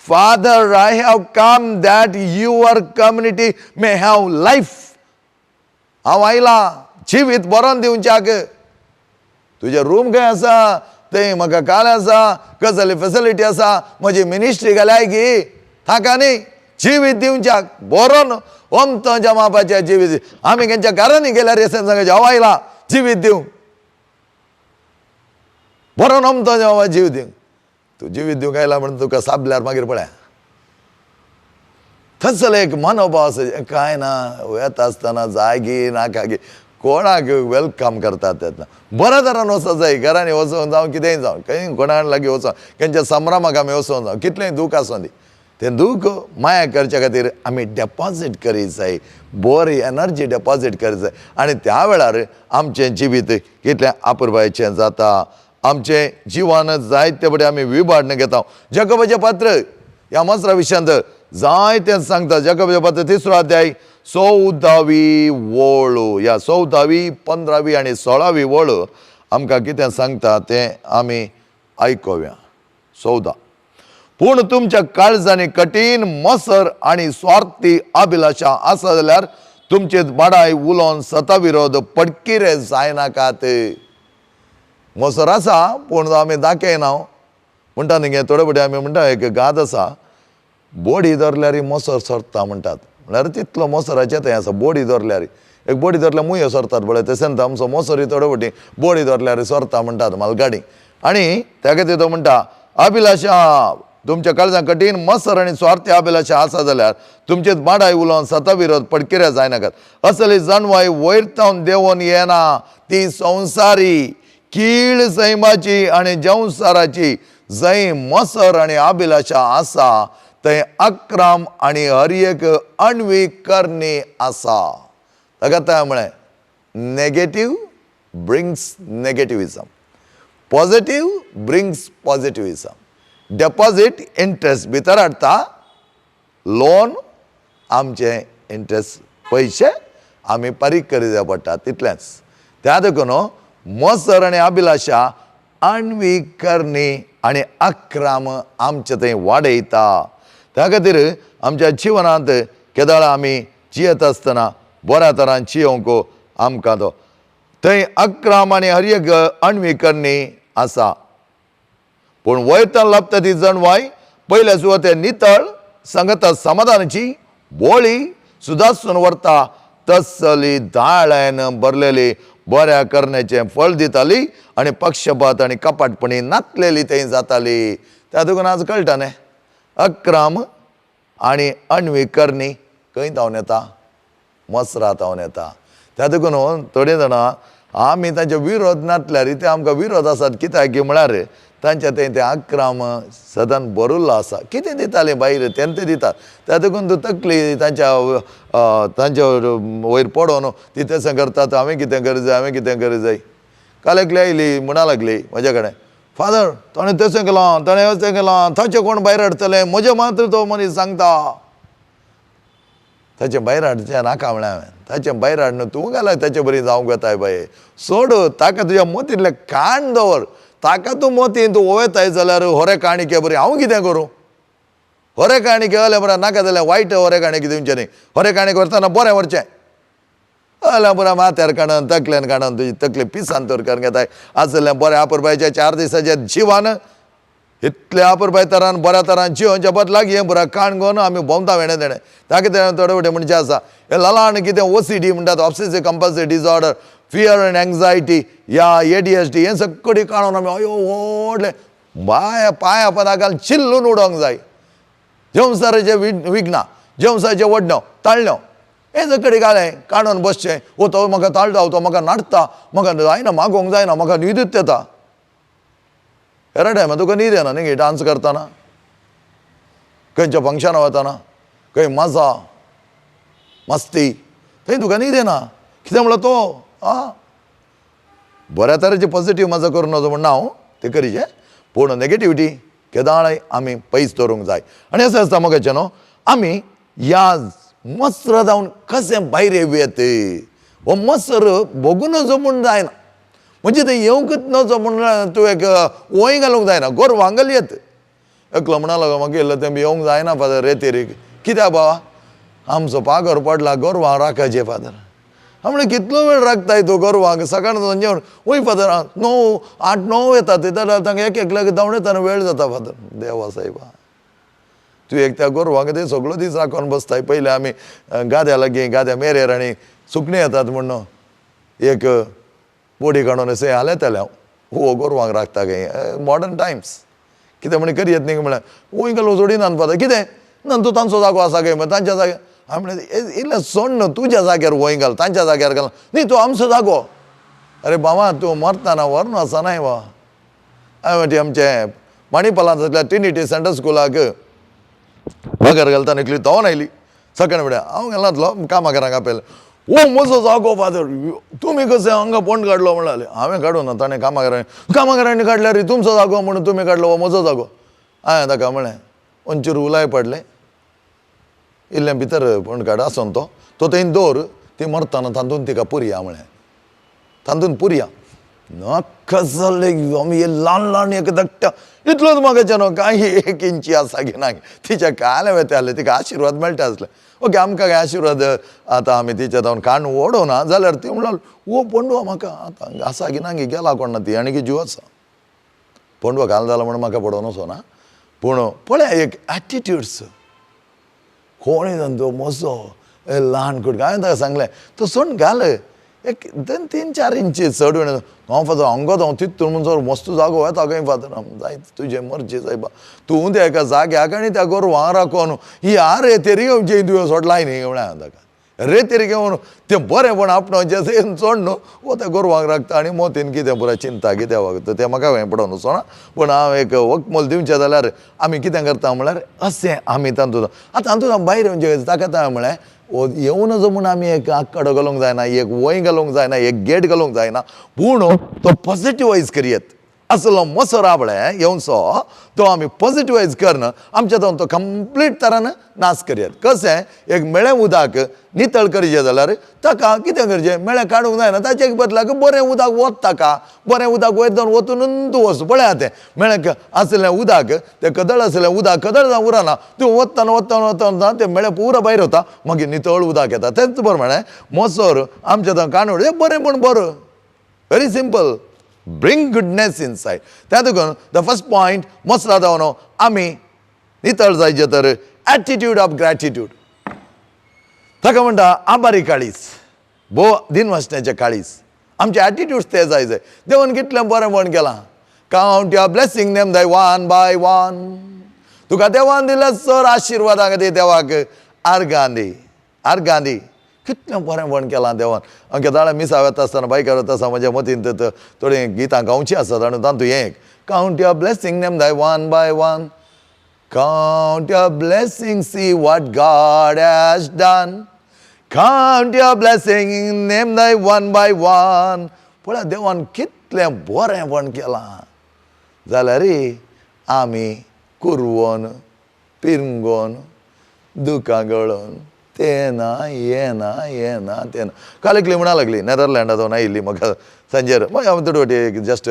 Father I have come that your community may have life. हांव आयलां जिवीत बरोवन दिवच्याक. तुजें रूम खंय आसा, थंय म्हाका काल आसा, कसली फेसिलिटी आसा, म्हजी मिनिस्ट्री घाल्याय की ताका न्ही. जिवीत दिवच्याक बरोवन ओमतो मापाचें जिवीत. आमी खंयच्या घरांनी गेल्यार येसन सांगायचें हांव आयलां जिवीत दिवंक, बरोवन ओमतो मापा जीव दिवंक. तूं जिवीत दिवंक आयला म्हणून तुका साबल्यार मागीर पळय थंयसर एक मनोभाव आसा. कांय ना, येता आसतना जाय नाका गी कोणाक welcome करतात तेन्ना बऱ्या तरान वचों जाय. घरांनी वचोंक जावं कितेंय जावं, खंय कोणा लागीं वचों, खंयच्या संभ्रमाक आमी वचोंक जावं, कितलेंय दूख आसूं दी, तें दूख माया करच्या खातीर आमी डेपॉझीट करीत जाय, बरी एनर्जी डेपॉझीट करीत जाय. आनी त्या वेळार आमचें जिवीत कितलें आपुरबायेचें जाता. आमचें जिवन जायते फुडें आमी विभाडण घेता. जगोबाचें पत्र ह्या मसरा विशयांत जायतें सांगता. जगोबाचें पत्र 3रो अध्याय 14वी वळ, ह्या 14वी 15वी आनी 16वी वळ आमकां कितें सांगता तें आमी आयकुया. 14, पूण तुमच्या काळजांनी कठीण मसर आनी स्वार्थी अभिलाशा आसा जाल्यार तुमचे बाडाय उलोवन सता विरोध पडकिरे जायनाकात. मसर आसा पूण आमी दाखयना म्हणटा न्ही गे. थोडे फावटी आमी म्हणटा एक गाद आसा, बोडी धरल्यार मसर सरता म्हणटात. म्हणल्यार तितलो मसराचें थंय आसा. बोडी धरल्यार, एक बोडी धरल्यार मुयो सरतात पळय, तशेंच आमचो मसरूय थोडे फावटी बोडी धरल्यार सरता म्हणटात मालगाडी. आनी त्या खातीर तो म्हणटा अभिलाशा तुमच्या काळजां कठीण मसर आनी स्वार्थी अभिलाशा आसा जाल्यार तुमचेच बाडाय उलोवन सता विरोध पडकिऱ्या जायनाकात. असली जाणवाय वयर तावन देंवोन येना, ती संवसारी कीळ सैमाची आनी जंवसाराची. जंय मसर आनी अभिलाशा आसा थंय अक्राम आनी हर एक अण्वी करणी आसा. ताका तें म्हळें negative brings negativism, positive brings positivism. Deposit interest भितर हाडटा, लोन आमचे इंट्रस्ट पयशे आमी फारीक करी जाय पडटा तितलेंच. त्या देखून मसर आनी अभिलाशा अण्वी करणी आनी अक्राम आमचे थंय वाडयता. त्या खातीर आमच्या जिवनांत केदळा आमी जियेत आसतना बऱ्या तरान जियोवंक आमकां तो थंय अक्राम आनी हर एक अण्वी करणी आसा. पूण वयतान लाबता ती जणवाय पयल्या सुवाते नितळ सांगता समाधानाची बोळी सुदासून व्हरता, तसली दाळ्यान भरलेली बऱ्या करण्याचें फळ दिताली आनी पक्षपात आनी कपाटपणी नातलेली थंय जाताली. त्या देखून आज कळटा न्ही अक्राम आनी अण्वी करणी खंय धांवन येता? मसरा धांवन येता. त्या देखून थोडीं जाणां आमी तांचे विरोध नासल्यार ते आमकां विरोध आसात. कित्याक की म्हळ्यार तांच्या थंय ते अक्राम सदांच भरिल्लो आसा. कितें दिताले भायर तें दितात. त्या देखून तूं तकली तांच्या तांच्या वयर पडोन ती तशें करतात. हांवें कितें करी जाय, हांवें कितें करी जाय. काल एकली आयली म्हणा लागली म्हज्या कडेन, फादर ताणें तशें केलां, ताणें अशें केलां, ताचें कोण भायर हाडटलें, म्हजें मात्र तो मनीस सांगता. ताचें भायर हाडचें नाका म्हळें हांवें. ताचें भायर हाडून तूं घाल्यार ताचे बरी जावंक वताय बाये. सोड ताका, तुज्या मोतींतलें काण दवर ताका. तूं मोतीन तूं वयताय जाल्यार होरे काणिके बरी हांव कितें करूं? होरे काणिके जाल्यार बरें, नाका जाल्यार वायट होरे काणिके दिवचें न्ही. होरे काणिके व्हरतना बरें व्हरचें. जाल्यार बरें माथ्यार काडून तकलेन काडून तुजी तकली पिसान तर करून घेताय. आसलें बरें आपुरबायच्या 4 दिसाच्या जिवान इतल्या अपुरबाय तरान बऱ्या तरान जिवनच्या बदलाक हें भुरग्याक काण घेवन आमी भोंवता वेणें तेणें. ताका कितें थोडे फावटी म्हणजे आसा हें ल्हान कितें OCD म्हणटात, obsessive compulsive disorder, fear and anxiety या ADHD, हें सगळें काडून आमी अयो व्हडलें बाय पांया पदा घालून चिल्लून उडोवंक जाय. जेवसाराचें विघ्नां, जेवसाचें वडण्यो ताळण्यो हें सगळें घालें काडून बसचें. ओ तो म्हाका ताळटा, तो म्हाका नाडटा, म्हाका जायना, मागोवंक जायना, म्हाका न्हीदूच येता. हेरा टायमार तुका न्हीद येना न्ही डांस करतना, खंयच्या फंक्शनाक वतना, खंय मजा मस्ती, थंय तुका न्हीद येना. कितें म्हणल्यार तो आं बऱ्या तरेची पॉझिटीव मजा करूं नजो म्हण ना हांव तें करीचें, पूण नेगेटिविटी केदाळय आमी पयस दवरूंक जाय. आनी अशें आसता मोगाचें न्हू, आमी ह्या मसर जावन कशें भायर येवं येत? हो मसर भोगूं नजो म्हूण जायना, म्हणजे तें येवंकच नजो म्हूण तूं एक वंय घालूंक जायना. गोरवांक घाल येत. एकलो म्हणा लागलो म्हाका, येयलो तें येवंक जायना फादर रेतेरीक. कित्याक बाबा? आमचो पागर पडला, गोरवां राखाचे फादर. हांव म्हणलें, कितलो वेळ राखताय तूं गोरवांक? सकाळ सांजे वय फादर, 9 8 9 येता ते, जाल्यार तांकां एक एकल्याक धांवडयतना वेळ जाता फादर. देवा सायबा, तूं एक त्या गोरवांक ते सगळो दीस राखून बसताय. पयलें आमी गाद्या लागीं, गाद्या मेरेर आनी सुकणीं येतात म्हण एक बोडी काडून अशें हालयतालें हांव. हो गोरवांक राखता खंय. मॉडर्न टायम्स कितें म्हण करयेत न्ही. म्हळ्यार वंय घालून सोडिनात फादर. कितें ना, तूं तांचो जागो आसा काय म्हण तांच्या जाग्यार. हांवें म्हणलें, इल्लें सोड न्हू, तुज्या जाग्यार वंय घाल, तांच्या जाग्यार घाल न्ही, तो आमचो जागो. अरे बाबा, तूं मरतना व्हरून वचनाय वा. हांवें आमचें मणिपालांतल्या ट्रिनिटी सेंट्रल स्कुलाक पगार घालतना एकली धांवन आयली सकाळी फुडें. हांव गेलातलो कामाकारांक आपयलें. ओ म्हजो जागो फादर, तुमी कशें हांगा फोंड काडलो म्हणाले. हांवें काडूं ना, ताणें कामाकारांनी काडल्यार तुमचो जागो म्हणून तुमी काडलो, हो म्हजो जागो. हांवें ताका म्हळें, वंचूर उलाय पडलें, इल्लें भितर फोंड काड आसून तो तो थंय दवर, ती मरतना तातूंत तिका पुरया म्हळें, तातूंत पुरया. नाका जालें. आमी ल्हान ल्हान एक धाकट्या इतलोच म्हाका न्हू, कांय एक इंची आसा की ना, तिच्या काले वेताले, तिका आशिर्वाद मेळटा आसले. ओके, आमकां काय आशिर्वाद आतां आमी तिच्या जावन काण ओडोना जाल्यार ती म्हणल्यार ओ फोंडवा म्हाका आतां आसा की ना गेला कोण ना, ती आनी की जीव आसा फोंडवा घाल जाला म्हणून म्हाका पडोवन वचना. पूण पळय एक एटिट्यूड्स कोणी जावन तो म्हजो ल्हान कुडको. हांवें ताका सांगलें, तो सोण घाल एक दोन तीन चार इंची चड. हांव फादर हांगा हांव तितून म्हणसर मस्त जागो येता खंय फादर. जायत तुजे मर्जी सायबा, तूं त्या एका जाग्याक आनी त्या गोरवां राखोन ही रेतेरी घेवची तुवें सोडलाय न्ही म्हळ्यार हांवें ताका. रेतेरी घेवन तें बरेंपण आपणाचें सोड न्हू, हो त्या गोरवांक राखता आनी मोतीन कितें पुराय चिंता कितें वागता तें म्हाका हें पडोवन वचना. पूण हांव एक वकमोल दिवचें जाल्यार आमी कितें करता म्हळ्यार अशें आमी तातूंत आतां तातूंत भायर येवचें. ताका हांवें म्हळें, येवं नजो म्हूण आमी एक आक्कडो घालूंक जायना, एक वंय घालूंक जायना, एक गेट घालूंक जायना, पूण तो पॉजिटिवायज करयेत. असलो मसो राबळे येवचो तो आमी पॉजिटिवायज करन आमच्या तो कंप्लीट तरान नाश करयेत. कशें एक मेळें उदक नितळ करचें जाल्यार ताका कितें करचें? मेळें काडूंक जायना, ताचे बदलाक बरें उदक वत ताका, बरें उदक वयर जावन वतून तूं वच पळया तें मेळें आसलें उदक, तें कदळ आसलें उदक कदळ जावन उरना, तूं वतना वतना वतना तें मेळें पुरो भायर वता, मागीर नितळ उदक येता. तेच प्रमाणे मोसोर आमच्या थंय काणूड हें बरें पूण बरें. Very simple, bring goodness inside. त्या देखून the first point, मसरा जावन आमी नितळ जायचे तर एटिट्यूड ऑफ ग्रॅटिट्यूड. ताका म्हणटा आबारी काळीस, भो दिनवासण्याचे काळीस. आमचे एटिट्यूड्स ते जाय जाय. देवान कितलें बरें म्हण केलां. Count your blessing, name them one by one. तुका देवान दिल्या सर आशिर्वादा खातीर देवाक आर्गां दी, आर्गां दी. कितलें बरें म्हण केलां देवान. अमक्या दाळा मिसा वता आसतना, बायकार वता आसतना म्हज्या मतींत थोडीं गितां गावचीं आसात आनी तातूंत हें एक, Count your blessing, name them one by one. Count your blessing, see what God has done. Count your blessing, name them one by one. पळय देवान कितलें बरेंपण केलां जाल्यार आमी कुरवोन पिरंगोन दुकां गळोन तें ना, हें ना, हें ना, तें ना. काल एकली म्हणा लागली, नेदरलँडांत आयिल्ली म्हाका सांजेर. मागीर हांव थोडे फावटी जस्ट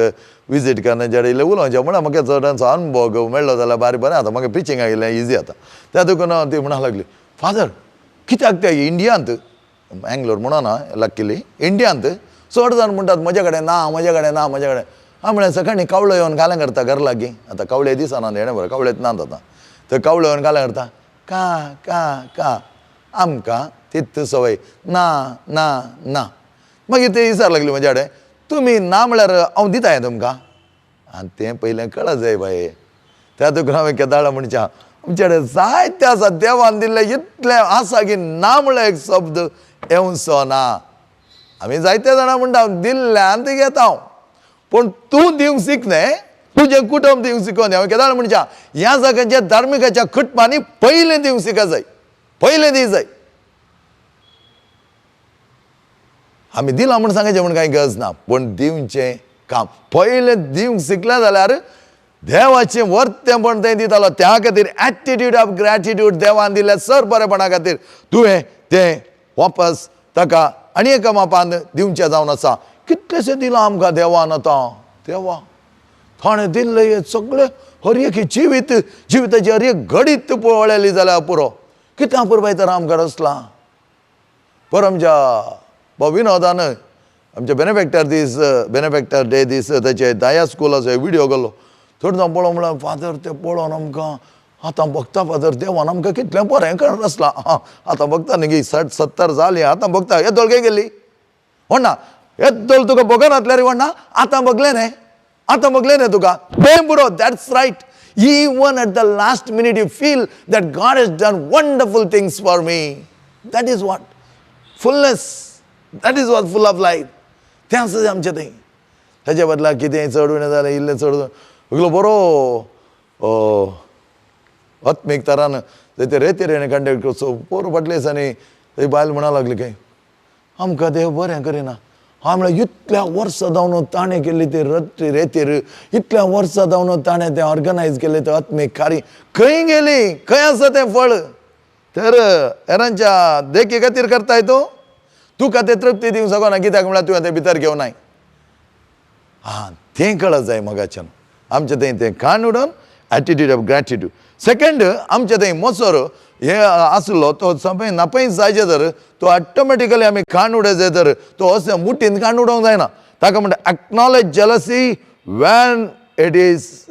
विजीट करना जेडे इल्लें उलोवचें म्हणल्यार म्हाका चडांचो अनुभव मेळ्ळो जाल्यार बारी बरें जाता, म्हाका प्रिचींग आयिल्लें इजी जाता. त्या देखून ती म्हणा लागली, फादर कित्याक त्या इंडियांत, मँगलोर म्हणना, लक्किली इंडियांत चड जाण म्हणटात म्हजे कडेन ना, म्हजे कडेन ना, म्हजे कडेन. हांव म्हळें सकाळीं कावळो येवन घालें करता घर लागीं. आतां कावळे दिसना हेणें बरें, कावळेच नात आतां. तर कावळो येवन घालें करता का का का. आमकां तित संवय ना ना ना. मागीर ते विचार लागली म्हज्या कडेन, तुमी ना म्हळ्यार हांव दिता हें तुमकां. आनी तें पयलें कळत जाय बाये. त्या देखून हांवें केदाळा म्हणच्या आमचे कडेन जायते आसा देवान दिल्लें इतलें आसा की ना म्हळ्यार एक शब्द येवचो ना. आमी जायते जाणां म्हणटा हांव दिल्ल्यान ती घेता हांव, पूण तूं दिवंक शिक न्हय, तुजें कुटुंब दिवंक शिकोन. हांवें केदाळ म्हणच्या ह्या जाग्यांच्या धार्मिकाच्या कुटुंबांनी पयलें दिवंक शिका जाय, पयलें दी जाय. आमी दिलां म्हूण सांगायचें म्हूण कांय गरज ना, पूण दिवचें काम पयलें दिवंक शिकलें जाल्यार देवाचें वर्तेंपण तें दितालो. त्या खातीर एटिट्यूड ऑफ ग्रॅटिट्यूड देवान दिल्ल्या सर बरेपणा खातीर तुवें तें वापस ताका आनी एका मापान दिवचें जावन आसा. कितलेशें दिलां आमकां देवान. आतां देवा ताणें दिल्लें हें सगळें हर एक जिवीत जिविताची हर एक घडीत पळयली जाल्यार पुरो. कितें पुरबाय तर आमकां रचलां. पर आमच्या बाब विनोदान आमच्या बेनेफॅक्टर दीस, बेनेफॅक्टर डे दीस ताचे दाया स्कुलाचो विडियो गेलो. थोडे जाण पळोवंक म्हळ्यार फादर तें पळोवन आमकां आतां भोगता फादर देवान आमकां कितलें बरें करून रचलां. आतां भोगता न्ही 60-70 जालीं, आतां भोगता. येदोळ खंय गेली व्हडना, येदोळ तुका भोगनातल्यार व्हडना, आतां भोगलें न्हय, आतां भोगलें न्हय तुका तें पुरो. That's right. Even at the last minute you feel that God has done wonderful things for me. That is what fullness, that is what full of life. तें आसा आमचें थंय. ताच्या बदला कितें चड उणें जालें, इल्लें चड इतलो बरो आत्मीक तरान ते रेती कंडक्ट करचो. पोर फाटले दिसांनी थंय बायल म्हणा लागली खंय आमकां देव बरें करिना. हांव म्हळ्यार इतल्या वर्सां जावन ताणें केल्ली ती रेतीर, इतल्या वर्सां जावन ताणें तें ऑर्गनायज केल्लें तें आत्मीक कार्य खंय गेली, खंय आसा तें फळ? तर हेरांच्या देखी खातीर करताय तूं, तुका तें तृप्ती दिवंक शकना. कित्याक म्हळ्यार तुवें तें भितर घेवनाय. आं तें कळत जाय मगाच्यान. आमचें थंय तें कान उडोवन एटिट्यूड ऑफ ग्रॅटिट्यूड. सेकंड आमचें थंय मोसर हे आसलो तो सपय नापय जायचे तर तो ऑटोमॅटिकली आमी कान उडय जाय तर तो अशें मुठीन कान उडोवंक जायना. ताका म्हणटा acknowledge jealousy when it is,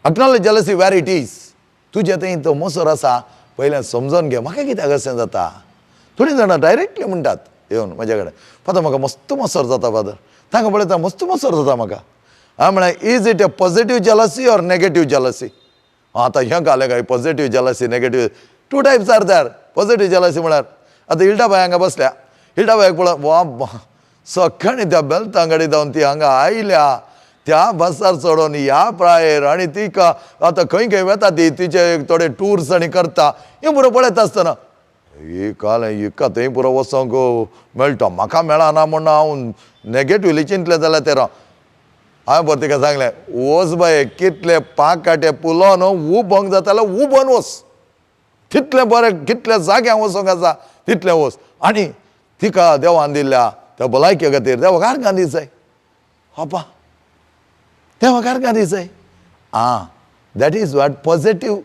acknowledge jealousy where it is. तुजे थंय तो मोसर आसा पयलें समजून घे म्हाका कित्याक अशें जाता. थोडीं जाणां डायरेक्टली म्हणटात येवन म्हज्या कडेन, फादर म्हाका मस्त मोसर जाता, फादर तांकां पळयता मस्त मोसर जाता म्हाका. हांवें म्हळें is it a positive jealousy or negative jealousy? आतां हें घालें काय positive jealousy negative, two types are there. Positive jealousy म्हळ्यार आतां हिल्डाबाय हांगा बसल्या, हिल्डाबायक पळोवन वा सकाळीं त्या बेलतांगडी जावन ती हांगा आयल्या, त्या बसार चडोवन ह्या प्रायेर, आनी तिका आतां खंय खंय वता ती, तिचे थोडे टुर्स आनी करता हें पुरो पळयता आसतना ही काल हिका थंय पुरो वचोंक मेळटा, म्हाका मेळना म्हूण हांव नेगेटिवली चिंतलें जाल्यार तें राव. हांवें बरें तिका सांगलें वच बाये, कितले पांकाटे पुलोन उबोंक जाताले उबोन वच, तितलें बरें कितल्या जाग्यां वचोंक आसा तितलें वच. आनी तिका देवान दिल्ल्या त्या भलायके खातीर देवाक आर्गां दी जाय, बापा देवाक आर्गां दी जाय. आं that is what positive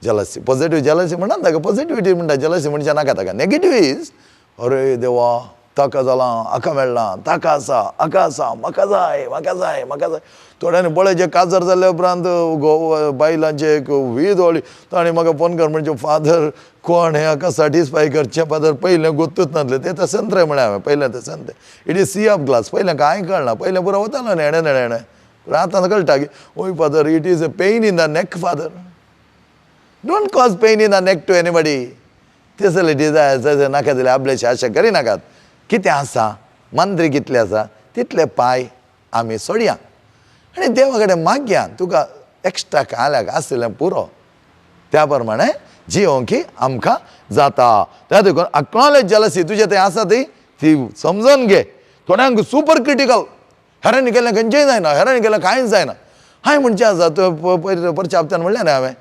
jealousy. Positive jealousy म्हणटा ताका पॉझिटिविटी म्हणटा, जेलसी म्हणचे नाका ताका. नेगेटीव is अरे देवा ताका जालां, हाका मेळ्ळां, ताका आसा, हाका आसा, म्हाका जाय, म्हाका जाय, म्हाका जाय. थोड्यांनी पळय काजार जाल्या उपरांत घोव बायलांचे एक वीद वळी ताणें म्हाका फोन कर म्हणजे फादर कोण हें हाका सॅटिस्फाय करचें फादर पयलें गोत्तूच नासलें तें तशेंच रे म्हळें हांवें, पयलें तशेंच तें it is sea of glass. पयलें कांय कळना, पयलें पुरो वतालो न्हेणें न्हेणें न्हेणें, आतां कळटा की ओय father it is a pain in the neck father, don't cause pain in the neck to anybody. तसले डिजायर्स नाका जाल्यार आपल्याशी आशा करिनाकात. कितें आसा मांद्री कितले आसा तितले पांय आमी सोडया आनी देवा कडेन मागया तुका एक्स्ट्रा काल्याक आशिल्लें पुरो, त्या प्रमाणे जियोंक आमकां जाता. त्या देखून अक्नॉलेज जेलसी तुजें थंय आसा ती ती समजून घे. थोड्यांक सुपर क्रिटिकल, हेरांनी केल्लें खंयचेंय जायना, हेरांनी केल्लें कांयच जायना. हांवें म्हणचें आसा पयर परच्या हप्त्यान म्हणलें न्ही हांवें,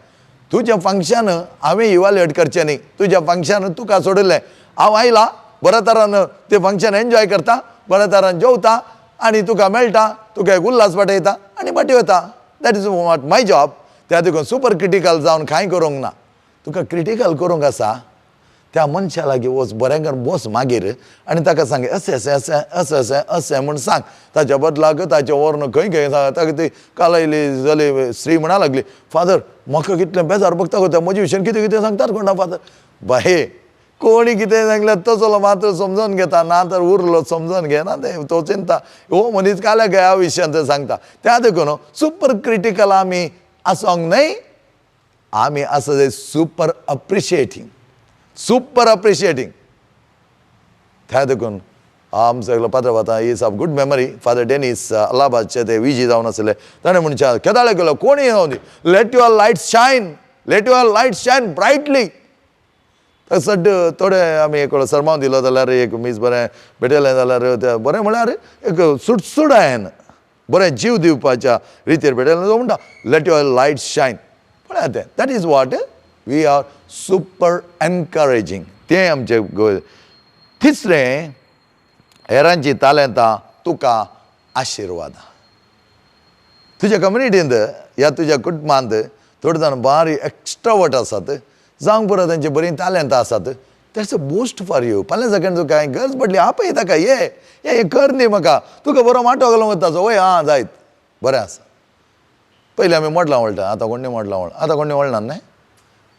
तुजें फंक्शन हांवें इवाल्युएट करचें न्ही, तुजें फंक्शन तुका सोडिल्लें, हांव आयला बऱ्या तरान तें फंक्शन एन्जॉय करता, बऱ्या तरान जेवता आनी तुका मेळटा, तुका एक उल्हास वाटयता आनी फाटीं वता. That is what my job. त्या देखून सुपर क्रिटिकल जावन कांय करूंक ना. तुका क्रिटिकल करूंक आसा त्या मनशा लागीं वच, बरें करून बस मागीर आनी ताका सांग अशें अशें अशें अशें अशें अशें म्हूण सांग. ताच्या बदलाक ताचें व्हरून खंय खंय सांग. ताका ती काल आयली जाली स्त्री म्हणा लागली, फादर म्हाका कितलें बेजार बघता गो, म्हजे विशयान कितें कितें सांगतात कोण ना. फादर बाये कोणी कितें सांगल्यार तसलो मात्र समजून घेता, ना तर उरलो समजून घेना, तें तो चिंता हो मनीस काल्याक ह्या विशयान ते सांगता. त्या देखून सुपर क्रिटिकल आमी आसोंक न्हय, आमी आसा ते सुपर अप्रिशिएटींग, सुपर अप्रिशिएटींग. त्या देखून आमचो एकलो पात्र आतां is of good memory, Father Denis, अलाहाबादचे ते विजी जावन आसले, ताणें म्हणचे केदाळे गेलो कोणीय जावं दी, let your light shine, let your light shine brightly. सड्ड थोडे आमी एक सरमांव दिलो जाल्यार, एक मीस बरें भेटयलें जाल्यार, तें बरें म्हळ्यार एक सुटसुडायेन बरें जीव दिवपाच्या रितीर भेटयलें, तो म्हणटा let your light shine. पळयात तें, that is what we are super encouraging. तें आमचें. तिसरें, हेरांची तालेंतां तुका आशिर्वादां. तुज्या कम्युनिटींत या तुज्या कुटुंबांत थोडे जाण बारी एक्स्ट्रावर्ट आसात, जावंक पुरो, तेंची बरीं तालेंतां आसात. That's a boost for you. फाल्यां सकाळीं तुका कांय गरज पडली, आपय ताका, ये ये हें कर न्ही म्हाका, तुका बरो माटो घालूंक वता वय, आं जायत बरें आसा. पयलीं आमी मोडलां वळटा, आतां कोण मोडलां वळ, आतां कोण वळना न्हय.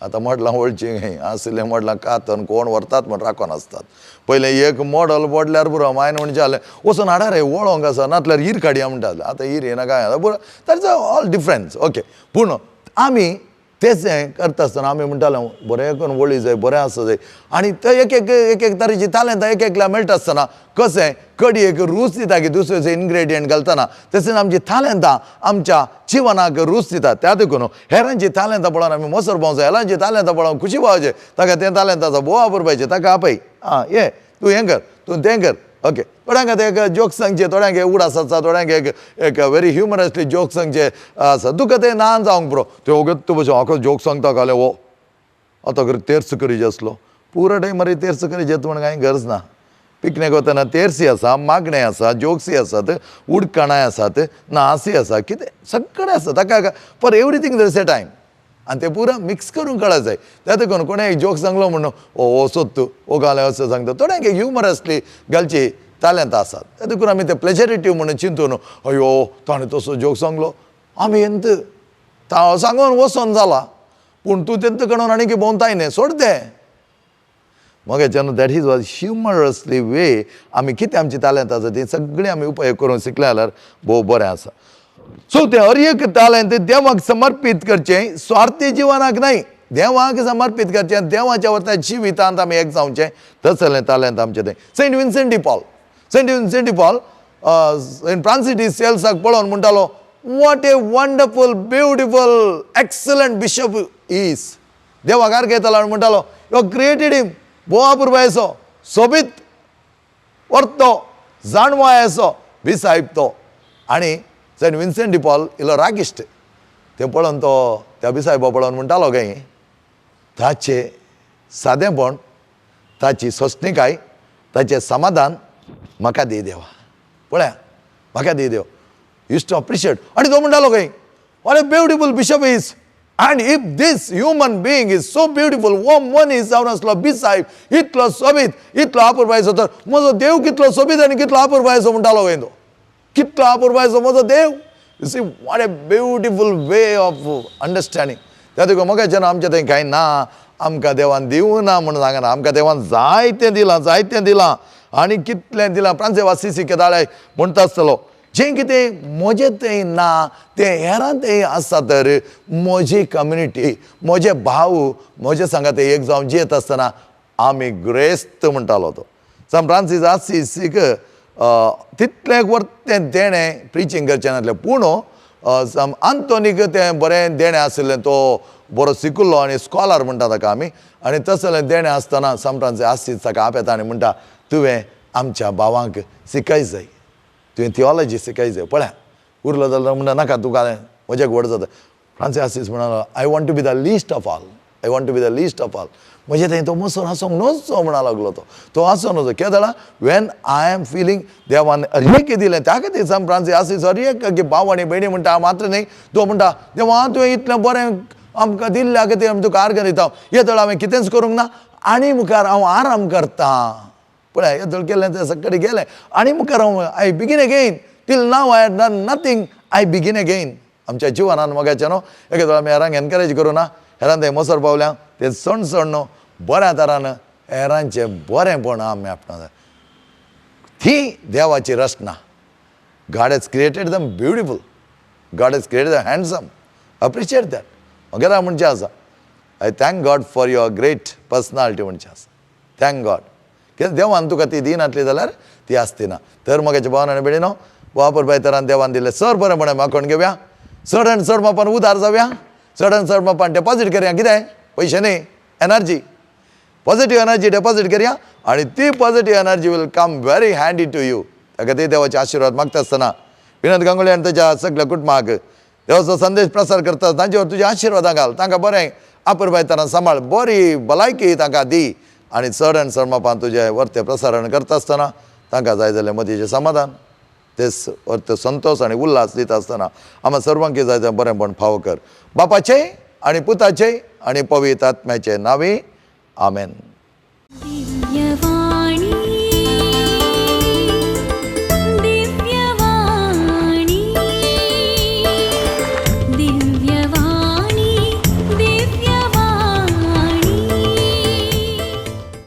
आतां मोडलां वळचीं खंय आसलें मोडलां कातन कोण व्हरतात म्हण राखोन आसतात. पयलें एक मॉडल पडल्यार पुरो, मायन म्हणचें जालें वचून हाडा रे, वळोंक आसा, नातल्यार हीर काडया म्हणटाले. आतां हीर येना काय आतां पुरो. That's all difference, okay. पूण आमी तेच हें करता आसतना आमी म्हणटाले बरें करून वळी जाय, बरें आसा जाय. आनी ते एक एक एक एक तरेची तालेंतां एक एकल्या मेळटा आसतना कशें कडयेक रूच दिता की दुसरेचे इनग्रेडियंट घालतना, तशेंच आमची तालेंतां आमच्या जिवनाक रूच दिता. त्या देखून हेरांची तालेंतां पळोवन आमी मोसर पावचे, हेरांची तालेंतां पळोवन खुशी पावचे. ताका तें तालेंत आसा, भोव वापरपाचें, ताका आपय, आं ये तूं हें कर, तूं तें कर, ओके. थोड्यांक आतां एक जोक सांगचे, थोड्यांक एक उडास आसा, थोड्यांक एक एक व्हेरी ह्युमरसली जोक सांगचे आसा. तुका तें ना जावंक पुरो, ते ओगत तूं भशेन म्हाका जोक सांगता घाले हो आतां कर तेर्स करीज आसलो पुरो टायमार तेर्स करीज येता म्हण कांय गरज ना. पिकनीक वतना तेर्सी आसा, मागणें आसा, जोक्सी आसात, उडकाणाय आसात, नासी आसा, कितें सगळें आसा ताका. For everything there is a time आनी तें पुरो मिक्स करूंक कळा जाय. त्या देखून कोणें एक जोक सांगलो म्हणून ओ असोच तूं ओ घालें अशें सांगता. थोड्यांक एक ह्युमरसली घालची तालेंत आसात. त्या देखून आमी ते प्लेजरेटीव म्हणून चिंतून अयो ताणें तसो जोक सांगलो, आमी एंत सांगून वचोन जाला, पूण तूं तेंत कडून आनी भोंवताय न्ही, सोड तें. मगेच्यान that is was humorously way आमी कितें आमची तालेंत आसा ती सगळीं आमी उपयोग करूंक शिकले जाल्यार भोव बरें आसा. सो तें हर एक तालेंत देवाक समर्पीत करचें, स्वार्थी जिवनाक न्हय, देवाक समर्पीत करचें. देवाच्या वता जिवितांत आमी एक जावचें, तसलें तालेंत आमचें तें. Saint Vincent de Paul, Saint Vincent de Paul Saint Francis de सेल्साक पळोवन म्हणटालो, what a wonderful, beautiful, excellent bishop is. देवाक आर घेतालो आनी म्हणटालो, you created him, भोव अपुरबायेचो, सोबीत, वर्तो जाणवाय असो बिसायब तो. आनी सेंट विन्सेंट डी पॉल इलो रागिश्ट, तें पळोवन तो त्या बिसायबा पळोवन म्हणटालो काय ताचें सादेंपण, ताची सोंसणिकाय, ताचें समाधान म्हाका दी देवा, पळया म्हाका दी देव. Use to appreciate. आनी तो म्हणटालो खंय, what a beautiful bishop is, and if this human being is so beautiful, हो मनीस जावन आसलो बिसायब इतलो सोबीत, इतलो अपुरबायेचो, तर म्हजो देव कितलो सोबीत आनी कितलो अपुरबायेचो म्हणटालो खंय तो, कितलो अपुरबायेचो म्हजो देव. You see what a beautiful way of understanding. त्या देखून म्हाका जेन्ना आमचें थंय कांय ना, आमकां देवान दिवं ना म्हणून सांगना, आमकां देवान जायतें दिलां, जायतें दिलां आनी कितलें दिलां. फ्रांसीस आसिसी केदाळे म्हणटा आसतलो, जें कितें म्हजें थंय ना तें हेरां थंय आसा, तर म्हजी कम्युनिटी, म्हजे भाव म्हजे सांगात एक जावन जियेत आसतना आमी ग्रेस्त म्हणटालो तो. सान फ्रांसीस आसिसीक तितलें वर्तें देणें प्रिचींग करचें नासलें, पूण आंतोनीक तें बरें देणें आशिल्लें. तो बरो शिकिल्लो आनी स्कॉलर म्हणटा ताका आमी. आनी तसलें देणें आसतना सान फ्रांसीस आसीस ताका आपयता आनी म्हणटा, तुवें आमच्या भावांक शिकय जाय, तुवें थियोलॉजी शिकय जाय. पळया उरलो जाल्यार म्हणटा, नाका तुका, म्हज्याक व्हड जाता. फ्रांसीस आसीस म्हणालो, I want to be the least of all, I want to be the least of all. म्हजे थंय तो मसोर आसूंक नजो म्हणा लागलो तो, तो आसूं नजो. कित्याक जाणा, when I am feeling देवान हर दिलें त्या खातीर सान फ्रांसीस आसीस हर एक भाव आनी भयणी म्हणटा मात्र न्ही, तो म्हणटा, देवा तुवें इतलें बरें आमकां दिल्ल्या खातीर आमी तुका आर्गां दिता, हे तळ हांवें कितेंच करूंक ना. आनी मुखार हांव आराम करतां. पळय येदोळ केलें तें सगळें गेलें आनी मुखार हांव I begin again. Till now I had done nothing, I begin again. आमच्या जिवनान मोगाचें न्हू, एके वेळार आमी हेरांक एनकरेज करूं ना, हेरान तें मोसर पावल्या तें सण सण न्हू बऱ्या तरान हेरांचें बरेंपण आमी आपणाय. ती देवाची रचना. God has created them beautiful. God has created them handsome. Appreciate that. वगैरे म्हणचें आसा, I thank God for your great personality म्हणचें आसा. Thank God. कित्याक देवान तुका ती दिनातली जाल्यार ती आसती ना. तर मगाच्या भावान आनी भयणीनो, वापर बाय तरान देवान दिलें चड बरें माकोण घेवया, चड आनी चड मापान उदार जावया, चड आनी चड मापान डेपॉजीट करया. कितें पयशे न्ही, एनर्जी, पॉझिटिव्ह एनर्जी डेपॉजीट करया आनी ती positive energy will come very handy to you. ताका ते देवाचे आशिर्वाद मागता आसतना विनोद गांगुली आनी ताच्या सगल्या कुटुंबाक देवाचो संदेश प्रसार करता, तांचेवर तुज्या आशिर्वादां घाल, तांकां बरें आपुरबायताना सांबाळ, बरी भलायकी तांकां दी आनी चड आनी चड मापान तुजें वर्ते प्रसारण करता आसतना तांकां जाय जाल्यार मतीचें समाधान, तेच वर्ते संतोश आनी उल्हास दिता आसतना आमकां सर्वांकी जाय जाल्यार बरेंपण फावो कर. बापाचें आनी पुताचें आनी पवित्र आत्म्याचें नांवी, आमेन.
दिव्यवाणी.